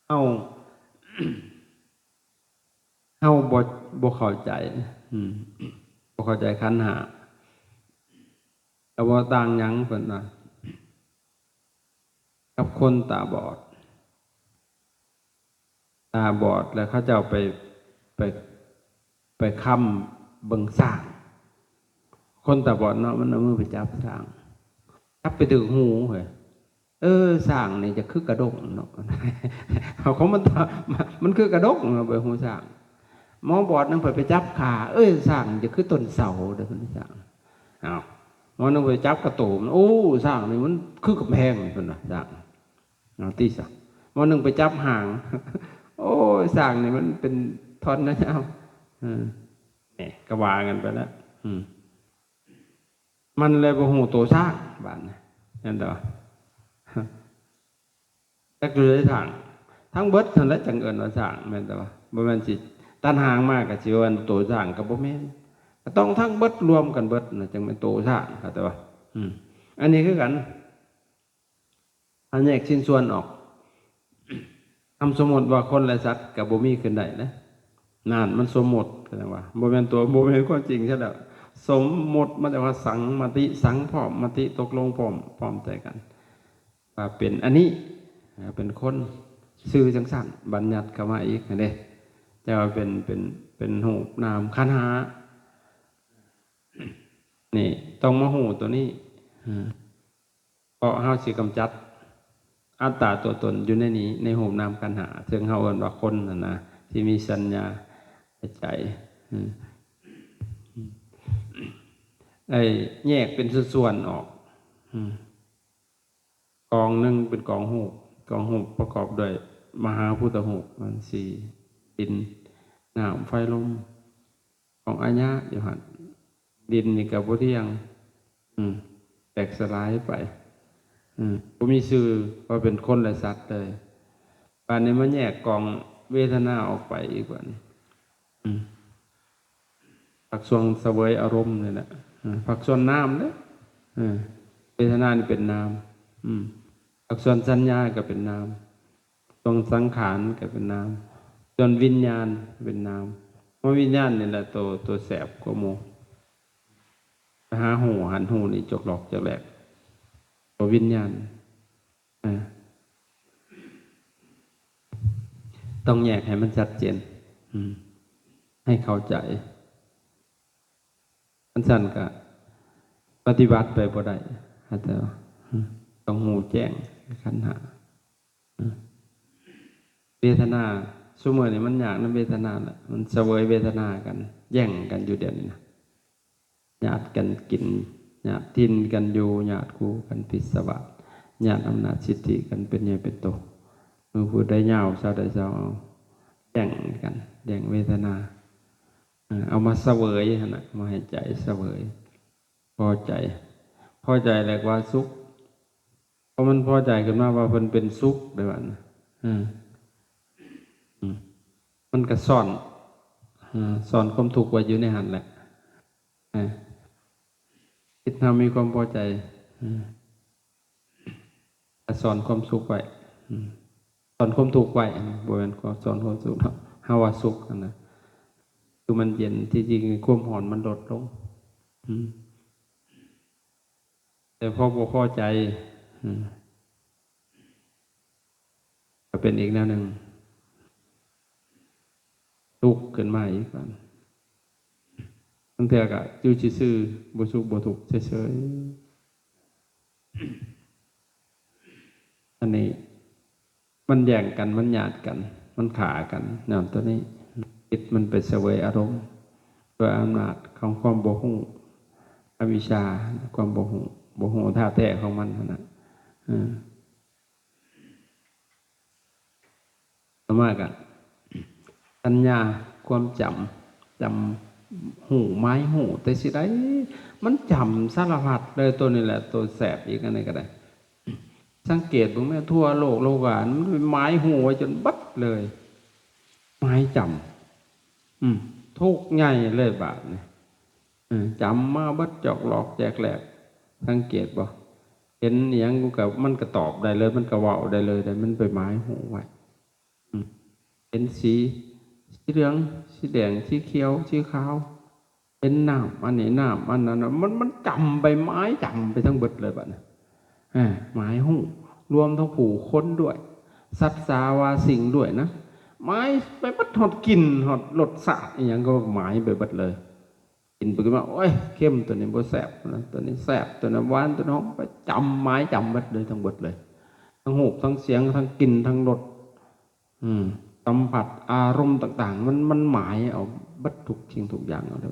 ເຮົາ ເຮົາບໍ່ ບໍ່ເຂົ້າໃຈ ອືມ ບໍ່ເຂົ້າໃຈຂັນຫ້າ ກະບໍ່ຕ່າງຫຍັງ ເພິ່ນວ່າ ກັບຄົນຕາບອດ ຕາບອດແລ້ວເຂົາເຈົ້າໄປ ໄປ ໄປຄ້ຳເບິ່ງຊ້າງ ຄົນຕາບອດເນາະ ມັນເອົາມືໄປຈັບຊ້າງ ຈັບໄປຖືກຫູເຮີ້ຍ ເອີ ຊ້າງນີ້ຈະຄືກະດົກເນາະ ເອົາຂອງມັນ ມັນຄືກະດົກເນາະ ໄປຫູຊ້າງ ໝໍບອດໜຶ່ງເພິ່ນໄປຈັບຂາ ເອີ ຊ້າງນີ້ຈະຄືຕົ້ນເສົາເດີ ເພິ່ນວ່າຊ້າງ ເອົາ ໝໍໜຶ່ງໄປຈັບກະໂຕ ໂອ້ ຊ້າງນີ້ມັນຄືກຳແພງ ເພິ່ນວ່າຊ້າງ ເອົາຕິຊະ ໝໍໜຶ່ງໄປຈັບຫາງ ໂອ້ຍ ຊ້າງນີ້ມັນເປັນທ່ອນຍາວ ເອີ ນີ້ກະວ່າກັນໄປແລ້ວ ອືມ ມັນເລີຍບໍ່ຮູ້ໂຕຊ້າງ ບາດນີ້ ແມ່ນບໍ່? ຈັກຢູ່ໃສຊ້າງ ທັງເບິດຫັ້ນແຫຼະ ຈັ່ງເອີ້ນວ່າຊ້າງ ແມ່ນແຕ່ວ່າ ບໍ່ແມ່ນຊິ ຕັນຫາມາກໍຊິວ່າໂຕສ້າງກໍບໍ່ແມ່ນ ກໍຕ້ອງທັງເບິດ ລວມກັນເບິດນະ ຈັ່ງແມ່ນໂຕສ້າງ ເຂົ້າໃຈບໍ່? ອືມ ອັນນີ້ຄືກັນ ຖ້າແຍກຊິ້ນສ່ວນອອກ ຄຳສົມມຸດວ່າຄົນ ແລະ ສັດກໍບໍ່ມີຂຶ້ນໄດ້ເດ້. ນັ້ນ ມັນສົມມຸດ ເຂົາເອີ້ນວ່າ ບໍ່ແມ່ນຕົວ ບໍ່ແມ່ນຄວາມຈິງຊະແລ້ວ. ສົມມຸດມາຈາກວ່າສັງມະຕິ ສັງພ້ອມ ມະຕິຕົກລົງພ້ອມ ພ້ອມໃຈກັນ ວ່າເປັນອັນນີ້ ເປັນຄົນ ຊື່ຈັ່ງຊັ້ນ ບັນຍັດເຂົ້າມາອີກຫັ້ນເດ້ ແຕ່ວ່າເປັນ ເປັນ ເປັນຮູບນາມຂັນຫ້າ ນີ້ ຕ້ອງມາຮູ້ຕົວນີ້ ເພາະເຮົາຊິກຳຈັດອັດຕາຕົວຕົນຢູ່ໃນນີ້ ໃນຮູບນາມຂັນຫ້າ ເຊິ່ງເຮົາເອີ້ນວ່າຄົນຫັ້ນນະ ທີ່ມີສັນຍາໃນໃຈ ອືມ ໄດ້ແຍກເປັນສ່ວນໆອອກ ອືມ ກອງໜຶ່ງເປັນກອງຮູບ ກອງຮູບປະກອບດ້ວຍມະຫາພູດຕະຮູບ ມັນສີ່ ດິນ ນ້ຳ ໄຟ ລົມ ຂອງອາຍະຢູ່ຫັ້ນ ດິນນີ້ກໍບໍ່ທ່ຽງ ອືມ ແຕກສະຫຼາຍໄປ ອືມ ບໍ່ມີຊື່ວ່າເປັນຄົນ ແລະ ສັດເລີຍ. ບາດນີ້ມາແຍກກອງເວທະນາອອກໄປອີກ ບາດນີ້ ອືມ ພາກສ່ວນສະເຫວີຍອາລົມນີ້ແຫຼະ ອືມ ພາກສ່ວນນາມເດ້ ເວທະນານີ້ເປັນນາມ ອືມ ພາກສ່ວນສັນຍາກໍເປັນນາມ ສ່ວນສັງຂານກໍເປັນນາມ ສ່ວນວິນຍານເປັນນາມ ເພາະວິນຍານນີ້ແຫຼະໂຕ ໂຕແສບກວ່າໝູ່ ໄປຫາຮູ້ຫັ້ນຮູ້ນີ້ ຈອກຫຼອກຈອກແຫຼກ ຕົວວິນຍານ ເອີ ຕ້ອງແຍກໃຫ້ມັນຊັດເຈນ ອືມ ໃຫ້ເຂົ້າໃຈ. ຄັນຊັ້ນກະປະຕິບັດໄປບໍ່ໄດ້ ເຂົ້າໃຈບໍ່? ອືມ ຕ້ອງຮູ້ແຈ້ງໃນຂັນຫ້າ ອືມ ເວທະນາ ຊຸມື້ນີ້ມັນຍາກນຳເວທະນາລະ ມັນສະເຫວີຍເວທະນາກັນ ແຍ່ງກັນຢູ່ດຽວນີ້ນະ ຍາດກັນກິນ ຍາດຖິ່ນກັນຢູ່ ຍາດຄູ່ກັນພິດສະວາດ ຍາດອຳນາດສິດທິກັນເປັນໃຫຍ່ເປັນໂຕ ມື້ຜູ້ໃດຍາວ ຊາວໃດຊາວເອົາ ແຍ່ງກັນ ແຍ່ງເວທະນາ ເອີ ເອົາມາສະເຫວີຍຫັ້ນນະ ມາໃຫ້ໃຈສະເຫວີຍ ພໍໃຈ ພໍໃຈແລ້ວວ່າສຸກ ເພາະມັນພໍໃຈຂຶ້ນມາວ່າເພິ່ນເປັນສຸກເດ້ ບາດນີ້ ເອີ ອືມ ມັນກະສ້ອນ ເອີ ສ້ອນຄວາມທຸກໄວ້ຢູ່ໃນຫັ້ນແຫຼະ ເອີ ຈິດເຮົາມີຄວາມພໍໃຈ ເອີ ກະສ້ອນຄວາມສຸກໄວ້ ອືມ ສ້ອນຄວາມທຸກໄວ້ ບໍ່ແມ່ນ ກໍສ້ອນຄວາມສຸກເນາະ ເຮົາວ່າສຸກຫັ້ນນະ ຄືມັນເຢັນ ທີ່ຈິງຄວາມຮ້ອນມັນລົດລົງ ອືມ ແຕ່ພໍບໍ່ພໍໃຈ ອືມ ກໍເປັນອີກແນວໜຶ່ງ ທຸກຂຶ້ນມາອີກ ບາດ ບາງເທື່ອກໍຢູ່ຊື່ໆ ບໍ່ສຸກບໍ່ທຸກ ເສີຍໆ ອັນນີ້ ມັນແຍ່ງກັນ ມັນຍາດກັນ ມັນຂ້າກັນ ຍ້ອນຕົວນີ້ ຈິດມັນໄປສະເຫວີຍອາລົມ ດ້ວຍອຳນາດຂອງຄວາມບໍ່ຮູ້ ອະວິຊາ ຄວາມບໍ່ຮູ້ ບໍ່ຮູ້ທ່າແທ້ຂອງມັນຫັ້ນນະ ເອີ ຕໍ່ມາກໍສັນຍາ ຄວາມຈຳ ຈຳຮູ້ ໝາຍຮູ້ ແຕ່ຊິໄດ້ ມັນຈຳສາລະພັດເລີຍ ໂຕນີ້ແຫຼະໂຕແສບອີກ ອັນນີ້ກໍໄດ້ ສັງເກດເບິ່ງແມ້ ທົ່ວໂລກໂລກາ ມັນໝາຍຮູ້ໄວ້ຈົນເບິດເລີຍ ໝາຍຈຳ ອືມ ທຸກໃຫຍ່ເລີຍບາດນີ້ ເອີ ຈຳມາເບິດ ຈອກຫຼອກແຈກແຫຼກ ສັງເກດບໍ່? ເຫັນອີ່ຫຍັງກໍ ມັນກໍຕອບໄດ້ເລີຍ ມັນກໍເວົ້າໄດ້ເລີຍ ແຕ່ມັນໄປໝາຍຮູ້ໄວ້ ອືມ ເຫັນສີ ສີເຫຼືອງ ສີແດງ ສີຂຽວ ສີຂາວ ເຫັນນ້ຳອັນນີ້ ນ້ຳອັນນັ້ນ ມັນ ມັນຈຳໄປ ໝາຍຈຳໄປທັງເບິດເລີຍບາດນີ້ ອາ ໝາຍຮູ້ ລວມທັງຜູ້ຄົນດ້ວຍ ສັດສາວາສິ່ງດ້ວຍນະ ໝາຍໄປເບິດ ຮອດກິ່ນ ຮອດລົດຊາດ ອີ່ຫຍັງກໍໝາຍໄປເບິດເລີຍ ກິນໄປກິນມາ ໂອ້ຍ ເຄັມ ຕົວນີ້ບໍ່ແຊບນະ ຕົວນີ້ແຊບ ຕົວນັ້ນຫວານ ຕົວນັ້ນຫອມ ໄປຈຳ ໝາຍຈຳເບິດເລີຍ ທັງເບິດເລີຍ ທັງຮູບ ທັງສຽງ ທັງກິ່ນ ທັງລົດ ອືມ ສຳຜັດ ອາລົມຕ່າງໆ ມັນ ມັນໝາຍເອົາເບິດທຸກສິ່ງທຸກຢ່າງເອົາເດ້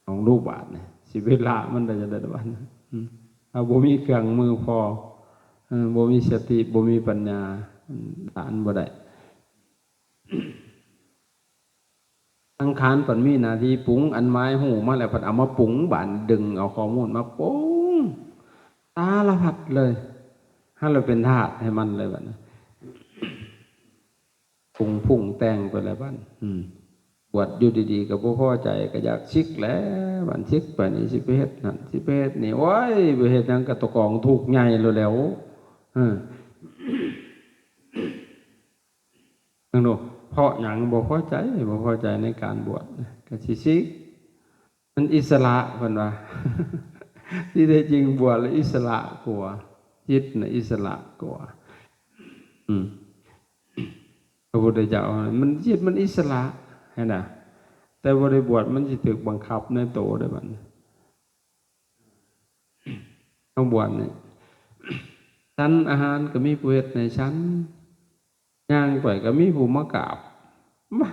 ລອງດູບາດນີ້ ຊິໄປລະມັນໄດ້ຈັ່ງໃດບາດນີ້ ອືມ ຖ້າບໍ່ມີເຄື່ອງມືພໍ ເອີ ບໍ່ມີສະຕິ ບໍ່ມີປັນຍາ ອືມ ລະມັນບໍ່ໄດ້ ສັງຂານເພິ່ນມີໜ້າທີ່ປຸງ ອັນໝາຍຮູ້ມາແລ້ວ ເພິ່ນເອົາມາປຸງ ບາດດຶງເອົາຂໍ້ມູນມາປຸງ ສາລະພັດເລີຍ ເຮົາລະເປັນທາດໃຫ້ມັນເລີຍບາດນີ້ ປຸງປຸງແຕ່ງໄປແລ້ວບາດ ອືມ ບວດຢູ່ດີໆ ກໍບໍ່ພໍໃຈ ກໍຢາກສິກແຫຼະ ບັດສິກໄປນີ້ ຊິໄປເຮັດນັ້ນ ຊິໄປເຮັດນີ້ ໂອ້ຍ ໄປເຮັດຫຍັງກໍຕົວກອງທຸກໃຫຍ່ໂລດແຫຼ້ວ ເອີ ເບິ່ງດູ ເພາະຫຍັງບໍ່ພໍໃຈ ບໍ່ພໍໃຈໃນການບວດ ກໍຊິສິກ ມັນອິດສະຫຼະ ເພິ່ນວ່າ ທີ່ແທ້ຈິງບວດແລ້ວອິດສະຫຼະກວ່າ ຈິດນະອິດສະຫຼະກວ່າ ອືມ ພະພຸດທະເຈົ້າ ມັນ ຈິດມັນອິດສະຫຼະ ຫັ້ນນະ ແຕ່ບໍ່ໄດ້ບວດ ມັນຊິຖືກບັງຄັບໃນໂຕເດ້ບັດນີ້ ເຮົາບວດນີ້ ສັນອາຫານກໍມີຜູ້ເຮັດໃຫ້ສັນ ຍ່າງໄປກໍມີຜູ້ມາກາບ ມາ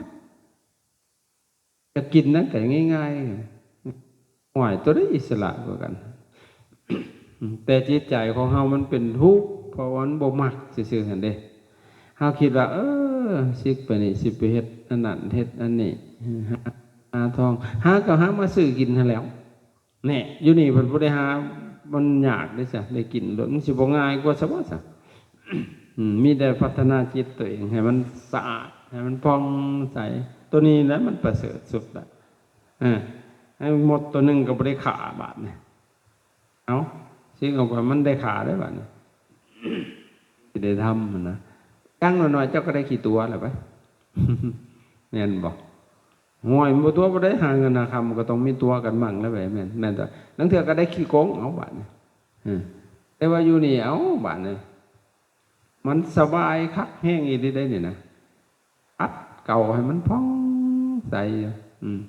ຈະກິນນັ້ນກໍງ່າຍໆ ຫ້ວຍ ໂຕໃດອິດສະຫຼະກວ່າກັນ? ແຕ່ຈິດໃຈຂອງເຮົາມັນເປັນທຸກ ເພາະວ່າມັນບໍ່ມັກຊື່ໆຫັ້ນເດ້. ເຮົາຄິດວ່າ ເອີ ສິກໄປນີ້ ຊິໄປເຮັດອັນນັ້ນ ເຮັດອັນນີ້ ຫາ ຫາທອງ ຫາກໍຫາມາຊື້ກິນຫັ້ນແຫຼ້ວ. ແນ່ ຢູ່ນີ້ເພິ່ນບໍ່ໄດ້ຫາ ມັນຍາກເດ້ຊະ ໄດ້ກິນໂລດ ມັນຊິບໍ່ງ່າຍກວ່າຊະບໍ່ຊະ? ອືມ ມີແຕ່ພັດທະນາຈິດຕົວເອງໃຫ້ມັນສະອາດ ໃຫ້ມັນຜ່ອງໃສ ໂຕນີ້ແຫຼະມັນປະເສີດສຸດລະ. ເອີ ໃຫ້ມົດໂຕໜຶ່ງກໍບໍ່ໄດ້ຂ້າບາດນີ້ ເອົ້າ ຊິເອົາໄປ ມັນໄດ້ຂ້າເດ້ບາດນີ້ ຊິໄດ້ທຳຫັ້ນນະ ຢ່າງໜ້ອຍໆເຈົ້າກໍໄດ້ຂີ້ຕົວແລ້ວໄປ ແມ່ນບໍ່? ໂອ້ຍ ບໍ່ຕົວະບໍ່ໄດ້ ຫາເງິນຫາຄຳກໍຕ້ອງມີຕົວະກັນໝັ່ງແລ້ວເວີຍ ແມ່ນ ແມ່ນຕົວະ ລາງເທື່ອກໍໄດ້ຂີ້ໂກງເອົາບາດນີ້ ເອີ ແຕ່ວ່າຢູ່ນີ້ ເອົ້າ ບາດນີ້ ມັນສະບາຍຄັກແຮງອີ່ຫຼີເດ້ນີ້ນະ ຂັດເກົາໃຫ້ມັນຜ່ອງໃສຢູ່ ອືມ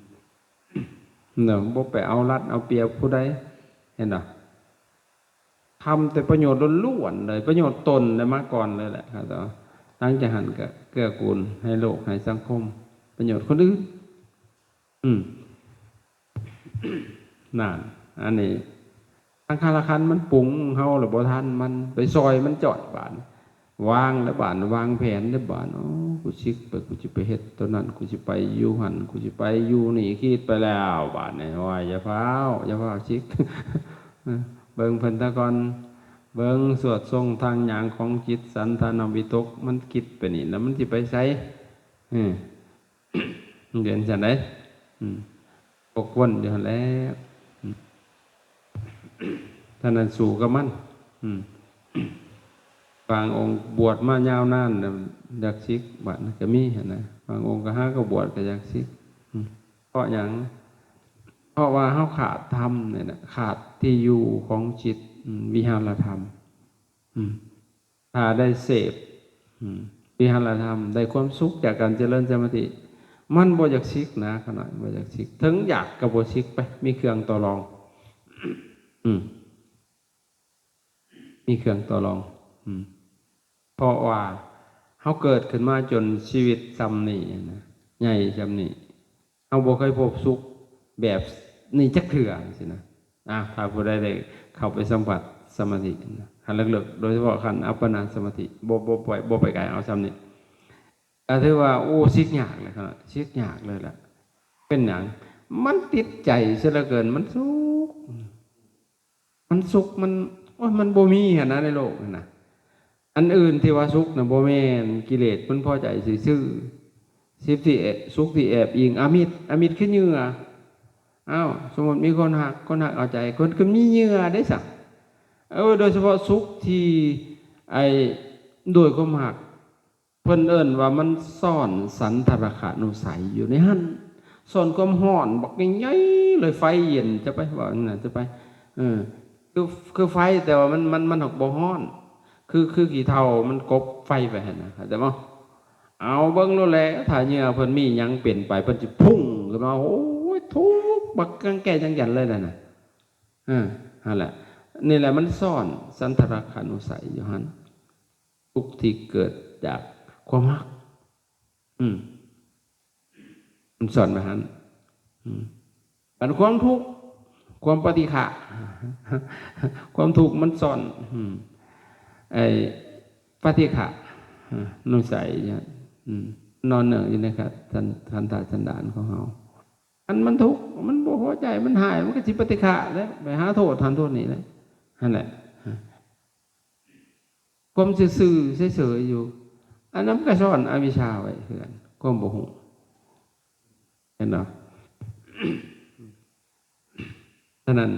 ເນາະ ບໍ່ໄປເອົາລັດເອົາປຽບຜູ້ໃດ ເຫັນບໍ່? ທຳແຕ່ປະໂຫຍດລ້ວນໆເລີຍ ປະໂຫຍດຕົນໄດ້ມາກ່ອນເລີຍແຫຼະ ແລ້ວຫຼັງຈາກຫັ້ນກໍເກື້ອກູນໃຫ້ໂລກໃຫ້ສັງຄົມ ປະໂຫຍດຄົນອື່ນ ອືມ ນັ້ນ ອັນນີ້ສັງຂາລະຂັນມັນປຸງເຮົາແລ້ວບໍ່ທັນ ມັນໄປຊ່ອຍມັນຈ້ອຍບາດ ວາງແລ້ວບາດ ວາງແຜນແລ້ວບາດ ໂອ້ ກູສິກໄປ ກູຊິໄປເຮັດໂຕນັ້ນ ກູຊິໄປຢູ່ຫັ້ນ ກູຊິໄປຢູ່ນີ້ ຄິດໄປແລ້ວບາດນີ້ ໂອ້ຍ ຢ່າຟ້າວ ຢ່າຟ້າວສິກ ເບິ່ງເພິ່ນຕາກ່ອນ ເບິ່ງສວດຊົງທາງຍາງຂອງຈິດ ສັນທານະວິຕົກ ມັນຄິດໄປນີ້ ແລ້ວມັນຊິໄປໃສ? ເອີ ມັນເປັນຈັ່ງໃດ? ອືມ ວົນຢູ່ຫັ້ນແຫຼະ ອືມ ເທົ່ານັ້ນ ສູ້ກັບມັນ ອືມ ບາງອົງບວດມາຍາວນານ ຢາກສິກ ບາດນັ້ນກໍມີຫັ້ນນະ ບາງອົງກໍຫາກໍບວດກໍຢາກສິກ ອືມ ເພາະຫຍັງ? ເພາະວ່າເຮົາຂາດທຳນີ້ແຫຼະ ຂາດທີ່ຢູ່ຂອງຈິດ ອືມ ວິຫາລະທຳ ອືມ ຖ້າໄດ້ເສບ ອືມ ວິຫາລະທຳ ໄດ້ຄວາມສຸກຈາກການຈະເລີນສະມາທິ ມັນບໍ່ຢາກສິກນະ ຂະນ້ອຍ ບໍ່ຢາກສິກ ເຖິງຢາກກໍບໍ່ສິກໄປ ມີເຄື່ອງຕໍ່ລອງ ອືມ ມີເຄື່ອງຕໍ່ລອງ ອືມ ເພາະວ່າເຮົາເກີດຂຶ້ນມາຈົນຊີວິດຊ່ຳນີ້ນະ ໃຫຍ່ຊ່ຳນີ້ ເຮົາບໍ່ເຄີຍພົບສຸກແບບນີ້ຈັກເທື່ອ ຈັ່ງຊີ້ນະ. ອາ ຖ້າຜູ້ໃດໄດ້ເຂົ້າໄປສຳຜັດສະມາທິນະ ຂັ້ນເລິກໆ ໂດຍສະເພາະຂັ້ນອັບປະນາສະມາທິ ບໍ່ ບໍ່ໄປ ບໍ່ໄປໄກ ເອົາຊ່ຳນີ້ ກໍຖືວ່າ ໂອ້ ສິກຍາກເລີຍ ສິກຍາກເລີຍລະ. ເປັນຫຍັງ? ມັນຕິດໃຈເສຍເຫຼືອເກີນ ມັນສຸກ ມັນສຸກ ມັນ ໂອ້ຍ ມັນບໍ່ມີຫັ້ນນະໃນໂລກຫັ້ນນະ. ອັນອື່ນທີ່ວ່າສຸກນະບໍ່ແມ່ນ ກິເລດມັນພໍໃຈຊື່ໆ. ສຸກທີ່ແອ- ສຸກທີ່ແອບອີງອາມິດ ອາມິດຄືເຫຍື່ອ. ອ້າວ ສົມມຸດມີຄົນຮັກ ຄົນຮັກເອົາໃຈ ຄົນກໍມີເຫຍື່ອເດ້ຊະ. ເອີ ໂດຍສະເພາະສຸກທີ່ ໄອ້ ດ້ວຍຄວາມຮັກ ເພິ່ນເອີ້ນວ່າມັນຊ້ອນສັນທະລະຄະນຸໄສຢູ່ໃນຫັ້ນ ຊ້ອນຄວາມຮ້ອນບັກໃຫຍ່ໆເລີຍ ໄຟເຢັນ ຈະໄປເວົ້ານັ້ນ ຈະໄປ ເອີ ຄື ຄືໄຟ ແຕ່ວ່າມັນ ມັນ ມັນຫາກບໍ່ຮ້ອນ ຄື ຄືຂີ້ເຖົ້າມັນກົບໄຟໄປຫັ້ນນະ ເຂົ້າໃຈບໍ່? ເອົາເບິ່ງໂລດແຫຼະ ຖ້າເຫຍື່ອເພິ່ນມີຫຍັງເປັນໄປ ເພິ່ນຊິພຸ່ງຂຶ້ນມາ ໂອ້ຍ ທຸກບັກກັງແກຈັງຢັນເລີຍນັ້ນນະ ເອີ ຫັ້ນແຫຼະ ນີ້ແຫຼະ ມັນຊ້ອນສັນທະລະຄະນຸໄສຢູ່ຫັ້ນ. ທຸກທີ່ເກີດຈາກຄວາມຮັກ ອືມ ມັນຊ້ອນໄວ້ຫັ້ນ ອືມ ອັນຄວາມທຸກ ຄວາມປະຕິຄະ ຄວາມທຸກມັນຊ້ອນ ອືມ ໄອ້ປະຕິຄະ ອາ ນຸໄສ ອືມ ນອນເນື່ອງຢູ່ໃນຂັນ ຂັນທະສັນດານຂອງເຮົາ ອັນມັນທຸກ ມັນບໍ່ພໍໃຈ ມັນຮ້າຍ ມັນກໍຊິປະຕິຄະແຫຼະ ໄປຫາໂທດຫັ້ນໂທດນີ້ແຫຼະ ຫັ້ນແຫຼະ. ຄວາມຊື່ໆ ເສີຍໆ ຢູ່ ອັນນັ້ນມັນກໍຊ້ອນອະວິຊຊາໄວ້ຄືກັນ ຄວາມບໍ່ຮູ້ ຫັນບໍ່? ສະນັ້ນ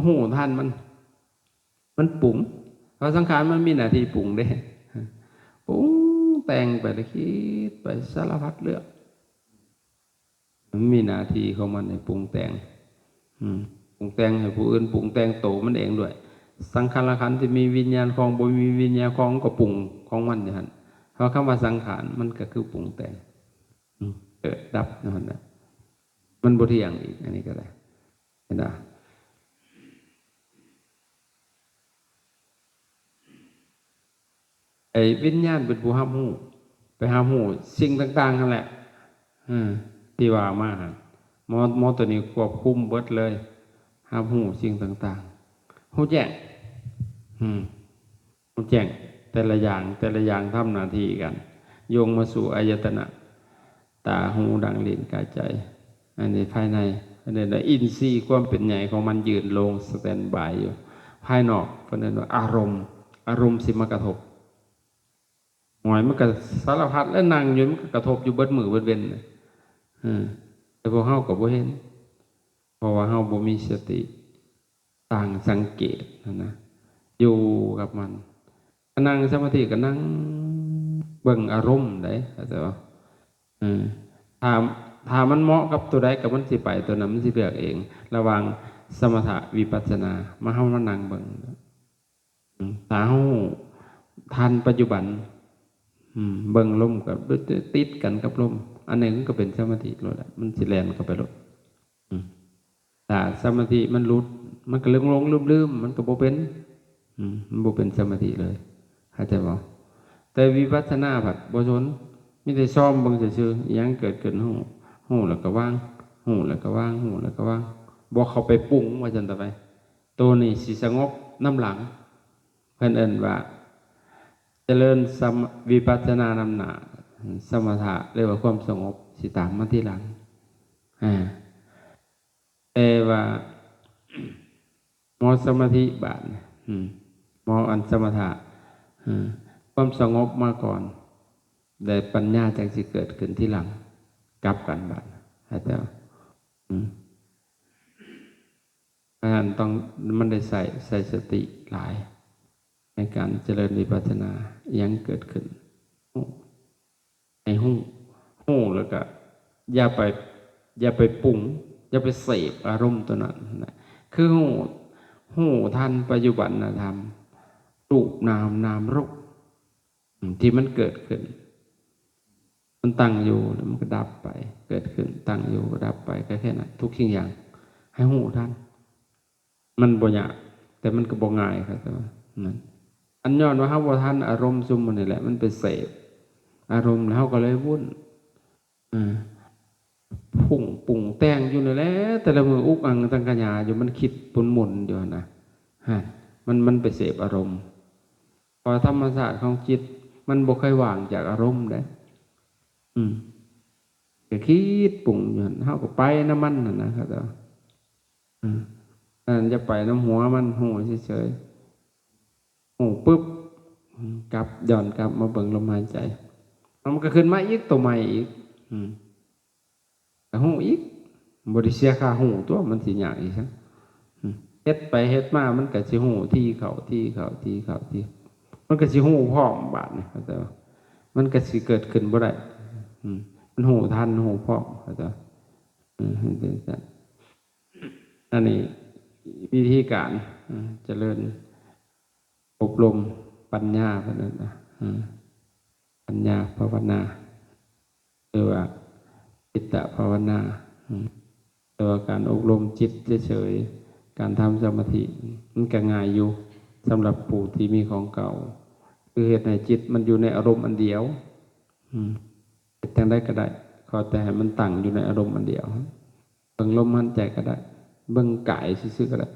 ຮູ້ທັນມັນ ມັນປຸງ ເພາະສັງຂານມັນມີໜ້າທີ່ປຸງເດ້ ປຸງແຕ່ງໄປ ແລ້ວຄິດໄປສາລະພັດເລື່ອງ ມັນມີໜ້າທີ່ຂອງມັນໃຫ້ປຸງແຕ່ງ ອືມ ປຸງແຕ່ງໃຫ້ຜູ້ອື່ນ ປຸງແຕ່ງໂຕມັນເອງດ້ວຍ. ສັງຂາລະຂັນທີ່ມີວິນຍານຄອງ ບໍ່ມີວິນຍານຄອງ ມັນກໍປຸງຂອງມັນຢູ່ຫັ້ນ. ເພາະຄຳວ່າສັງຂານ ມັນກໍຄືປຸງແຕ່ງ ອືມ ເກີດດັບຢູ່ຫັ້ນນະ ມັນບໍ່ທ່ຽງອີກ ອັນນີ້ກໍໄດ້ ເຫັນບໍ່? ໄອ້ວິນຍານເປັນຜູ້ຮັບຮູ້ ໄປຮັບຮູ້ສິ່ງຕ່າງໆຫັ້ນແຫຼະ ເອີ ທີ່ວ່າມາຫັ້ນ ໝໍ ໝໍໂຕນີ້ຄວບຄຸມເບິດເລີຍ ຮັບຮູ້ສິ່ງຕ່າງໆ ຮູ້ແຈ້ງ ອືມ ຮູ້ແຈ້ງ ແຕ່ລະຢ່າງ ແຕ່ລະຢ່າງທຳໜ້າທີ່ກັນ ໂຍງມາສູ່ອາຍະຕະນະ ຕາ ຫູ ດັງ ລີ້ນ ກາຍ ໃຈ ອັນນີ້ພາຍໃນ ເພິ່ນເອີ້ນວ່າອິນຊີ ຄວາມເປັນໃຫຍ່ຂອງມັນຢືນລົງສະແຕນບາຍຢູ່. ພາຍນອກເພິ່ນເອີ້ນວ່າອາລົມ ອາລົມຊິມາກະທົບ ໂອ້ຍ ມັນກະສາລະພັດແຫຼະ ນັ່ງຢູ່ມັນກະກະທົບຢູ່ເບິດມື້ເບິດເວັນ ເອີ ແຕ່ພວກເຮົາກໍບໍ່ເຫັນ ເພາະວ່າເຮົາບໍ່ມີສະຕິ ຕັ້ງສັງເກດຫັ້ນນະ ຢູ່ກັບມັນ. ກະນັ່ງສະມາທິກະນັ່ງເບິ່ງອາລົມໄດ໋ ເຂົ້າໃຈບໍ່? ເອີ ຖ້າ ຖ້າມັນເໝາະກັບໂຕໃດກະມັນຊິໄປໂຕນັ້ນ ມັນຊິເລືອກເອງ ລະຫວ່າງສະມະຖະ ວິປັດສະນາ ມາ ເຮົາມານັ່ງເບິ່ງ ອືມ ຖ້າເຮົາທັນປັດຈຸບັນ ອືມ ເບິ່ງລົມກະຕິດກັນກັບລົມ ອັນນີ້ມັນກະເປັນສະມາທິໂລດແຫຼະ ມັນຊິແລ່ນເຂົ້າໄປໂລດ. ອືມ ຖ້າສະມາທິມັນຫຼຸດ ມັນກະຫຼົງໆລືມໆ ມັນກະບໍ່ເປັນ ອືມ ມັນບໍ່ເປັນສະມາທິເລີຍ ເຂົ້າໃຈບໍ່? ແຕ່ວິປັດສະນາພັດບໍ່ສົນ ມີແຕ່ຊອມເບິ່ງຊື່ໆ ອີ່ຫຍັງເກີດຂຶ້ນຮູ້ ຮູ້ແລ້ວກະວາງ ຮູ້ແລ້ວກະວາງ ຮູ້ແລ້ວກະວາງ ບໍ່ເຂົ້າໄປປຸງວ່າຊັ້ນຕະໄປ ໂຕນີ້ຊິສະຫງົບນຳຫຼັງ ເພິ່ນເອີ້ນວ່າຈະເລີນສະມະ ວິປັດສະນານຳໜ້າ ສະມະຖະ ຫຼືວ່າຄວາມສະຫງົບຊິຕາມມາທີຫຼັງ ອາ ແຕ່ວ່າໝໍສະມາທິບາດນີ້ ອືມ ໝໍອັນສະມະຖະ ອືມ ຄວາມສະຫງົບມາກ່ອນ ແລະ ປັນຍາຈັ່ງຊິເກີດຂຶ້ນທີຫຼັງ ກັບກັນບາດ ເຂົ້າໃຈບໍ່? ອືມ ອັນນັ້ນຕ້ອງ ມັນໄດ້ໃຊ້ ໃຊ້ສະຕິຫຼາຍ ໃນການຈະເລີນວິປັດສະນາ ອີ່ຫຍັງເກີດຂຶ້ນ ຮູ້ ໃຫ້ຮູ້ ຮູ້ແລ້ວກະຢ່າໄປ ຢ່າໄປປຸງ ຢ່າໄປເສບອາລົມໂຕນັ້ນນະ ຄືຮູ້ ຮູ້ທັນປັດຈຸບັນນະທຳ ຮູບນາມ ນາມຮູບ ອືມ ທີ່ມັນເກີດຂຶ້ນ ມັນຕັ້ງຢູ່ແລ້ວມັນກະດັບໄປ ເກີດຂຶ້ນ ຕັ້ງຢູ່ ກະດັບໄປ ກະແຄ່ນັ້ນ ທຸກສິ່ງຢ່າງໃຫ້ຮູ້ທັນ ມັນບໍ່ຍາກ ແຕ່ມັນກະບໍ່ງ່າຍ ເຂົ້າໃຈບໍ່? ນັ້ນ ອັນຍ້ອນວ່າເຮົາບໍ່ທັນອາລົມຊຸມໝູ່ນີ້ແຫຼະ ມັນໄປເສບອາລົມ ແລ້ວເຮົາກະເລີຍວຸ້ນ ເອີ ປຸງ ປຸງແຕ່ງຢູ່ນັ້ນແຫຼະ ແຕ່ລະມື້ອຸກອັ່ງຕັງກະຍາຢູ່ ມັນຄິດປຸນໝຸນຢູ່ຫັ້ນນະ ຫັ້ນ ມັນ ມັນໄປເສບອາລົມ ເພາະທຳມະຊາດຂອງຈິດ ມັນບໍ່ເຄີຍວ່າງຈາກອາລົມເດ້ ອືມ ກະຄິດປຸງຢູ່ຫັ້ນ ເຮົາກະໄປນຳມັນຫັ້ນນະ ເຂົ້າໃຈບໍ່? ອືມ ອັນນັ້ນຢ່າໄປນຳຫົວມັນ ຮູ້ເສີຍໆ ຮູ້ປຶບ ກັບ ຍ້ອນກັບມາເບິ່ງລົມຫາຍໃຈ ມັນກະຂຶ້ນມາອີກ ໂຕໃໝ່ອີກ ອືມ ກະຮູ້ອີກ ບໍ່ໄດ້ເສຍຄ່າຮູ້ຕົວະ ມັນຊິຍາກອີ່ຫຍັງ ອືມ ເຮັດໄປເຮັດມາ ມັນກະຊິຮູ້ທີ່ເຂົ້າ ທີ່ເຂົ້າ ທີ່ເຂົ້າ ທີ່ ມັນກະຊິຮູ້ພ້ອມບາດນີ້ ເຂົ້າໃຈບໍ່? ມັນກະຊິເກີດຂຶ້ນບໍ່ໄດ້ ອືມ ມັນຮູ້ທັນ ຮູ້ພ້ອມ ເຂົ້າໃຈບໍ່? ເອີ ເປັນຈັ່ງຊັ້ນ ອັນນີ້ວິທີການ ເອີ ຈະເລີນອົບຮົມປັນຍາ ເພິ່ນເອີ້ນນະ ເອີ ປັນຍາພາວະນາ ຫຼືວ່າຈິດຕະພາວະນາ ເອີ ແຕ່ວ່າການອົບຮົມຈິດເສີຍໆ ການທຳສະມາທິ ມັນກະງ່າຍຢູ່ ສຳລັບຜູ້ທີ່ມີຂອງເກົ່າ ຄືເຮັດໃຫ້ຈິດມັນຢູ່ໃນອາລົມອັນດຽວ ອືມ ເຮັດຈັ່ງໃດກະໄດ້ ຂໍແຕ່ໃຫ້ມັນຕັ້ງຢູ່ໃນອາລົມອັນດຽວ ເບິ່ງລົມຫາຍໃຈກະໄດ້ ເບິ່ງກາຍຊື່ໆກະໄດ້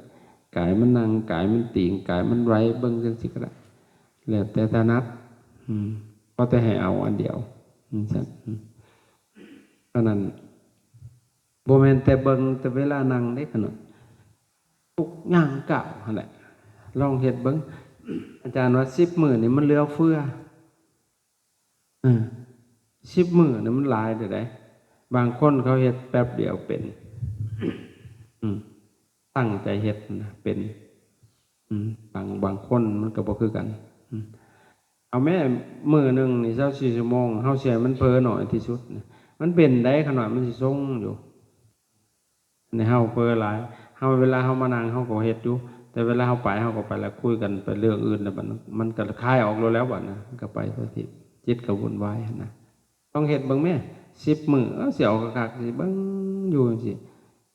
ກາຍມັນນັ່ງ ກາຍມັນຕີງ ກາຍມັນໄຫວ ເບິ່ງຈັ່ງຊີ້ກະໄດ້ ແລ້ວແຕ່ຖະໜັດ ອືມ ຂໍແຕ່ໃຫ້ເອົາອັນດຽວ ຈັ່ງຊັ້ນ ອືມ ເທົ່ານັ້ນ ບໍ່ແມ່ນແຕ່ເບິ່ງແຕ່ເວລານັ່ງເດ້ ຂະໜາດທຸກຍ່າງກ້າວຫັ້ນແຫຼະ ລອງເຮັດເບິ່ງ ອາຈານວ່າສິບມື້ນີ້ມັນເຫຼືອເຟືອ ເອີ ສິບມື້ນີ້ມັນຫຼາຍເດີໃດ ບາງຄົນເຂົາເຮັດແປັບດຽວເປັນ ອືມ ຕັ້ງໃຈເຮັດນະ ເປັນ ອືມ ບາງ ບາງຄົນມັນກໍບໍ່ຄືກັນ ອືມ ເອົາແມ້ ມື້ໜຶ່ງນີ້ຊາວສີ່ຊົ່ວໂມງ ເຮົາຊິໃຫ້ມັນເຜີໜ້ອຍທີ່ສຸດນະ ມັນເປັນໄດ໋ ຂະນ້ອຍມັນຊິຊົງຢູ່ ໃນເຮົາເຜີຫຼາຍ ເຮົາ ເວລາເຮົາມານັ່ງເຮົາກໍເຮັດຢູ່ ແຕ່ເວລາເຮົາໄປ ເຮົາກໍໄປລະຄຸຍກັນໄປເລື່ອງອື່ນ ແລ້ວມັນ ມັນກໍຄາຍອອກໂລດແລ້ວ ບາດນັ້ນກໍໄປໄປທີ່ ຈິດກໍວຸ່ນວາຍຫັ້ນນະ. ລອງເຮັດເບິ່ງແມ້ ສິບມື້ ເອົາ ຊິເອົາຄັກໆ ຊິເບິ່ງຢູ່ຈັ່ງຊີ້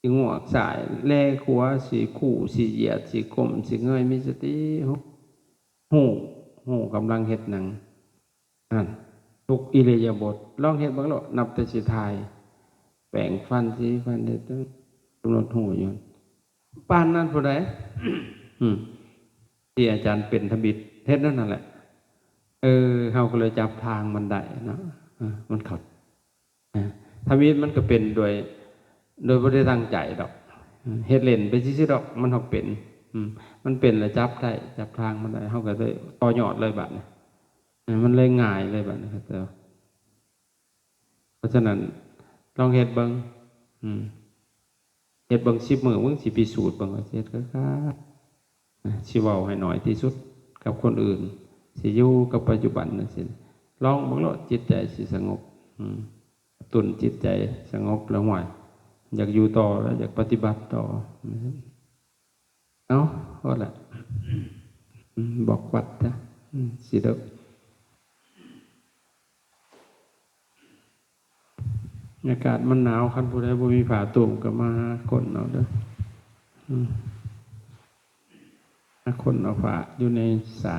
ຊິງວກຊ້າຍ ແລຂວາ ຊິຄູ່ ຊິຢຽດ ຊິກົ້ມ ຊິເງີຍ ມີສະຕິ ຮູ້ ຮູ້ກຳລັງເຮັດຫຍັງ ນັ້ນ ທຸກອິລິຍາບົດ ລອງເຮັດເບິ່ງໂລດ ນັບແຕ່ຊິຖ່າຍ ແປງຟັນ ສີຟັນ ເຮັດ ກຳນົດຮູ້ຢູ່ ປານນັ້ນຜູ້ໃດ ອືມ ທີ່ອາຈານເປັນທຳອິດ ເຮັດແນວນັ້ນແຫຼະ ເອີ ເຮົາກໍເລີຍຈັບທາງມັນໄດ້ເນາະ ເອີ ມັນເຂົ້າ ເອີ ທຳອິດມັນກໍເປັນໂດຍ ໂດຍບໍ່ໄດ້ຕັ້ງໃຈດອກ ເຮັດເລ່ນໄປຊື່ໆດອກ ມັນເຮົາເປັນ ອືມ ມັນເປັນແລ້ວຈັບໄດ້ ຈັບທາງມັນໄດ້ ເຮົາກໍເລີຍຕໍ່ຍອດເລີຍບາດນີ້ ເອີ ມັນເລີຍງ່າຍເລີຍບາດນີ້ ເຂົ້າໃຈບໍ່? ເພາະສະນັ້ນ ລອງເຮັດເບິ່ງ ອືມ ເຮັດເບິ່ງສິບມື້ ມຶງຊິພິສູດເບິ່ງວ່າຊິເຮັດຄັກໆ ຊິເວົ້າໃຫ້ໜ້ອຍທີ່ສຸດກັບຄົນອື່ນ ຊິຢູ່ກັບປັດຈຸບັນຈັ່ງຊີ້ ລອງເບິ່ງໂລດ ຈິດໃຈຊິສະຫງົບ ອືມ ກະຕຸ້ນຈິດໃຈສະຫງົບແລ້ວ ຫ້ວຍ ຢາກຢູ່ຕໍ່ແລ້ວ ຢາກປະຕິບັດຕໍ່. ເອົາ ພໍລະ ອືມ ບອກວັດຊະ ອືມ ຊິເດີກ ອາກາດມັນໜາວ ຄັນຜູ້ໃດບໍ່ມີຜ້າຕຸ້ມກໍມາຫາຂົນເອົາເດີ ອືມ ຫາຂົນເອົາຜ້າຢູ່ໃນສາ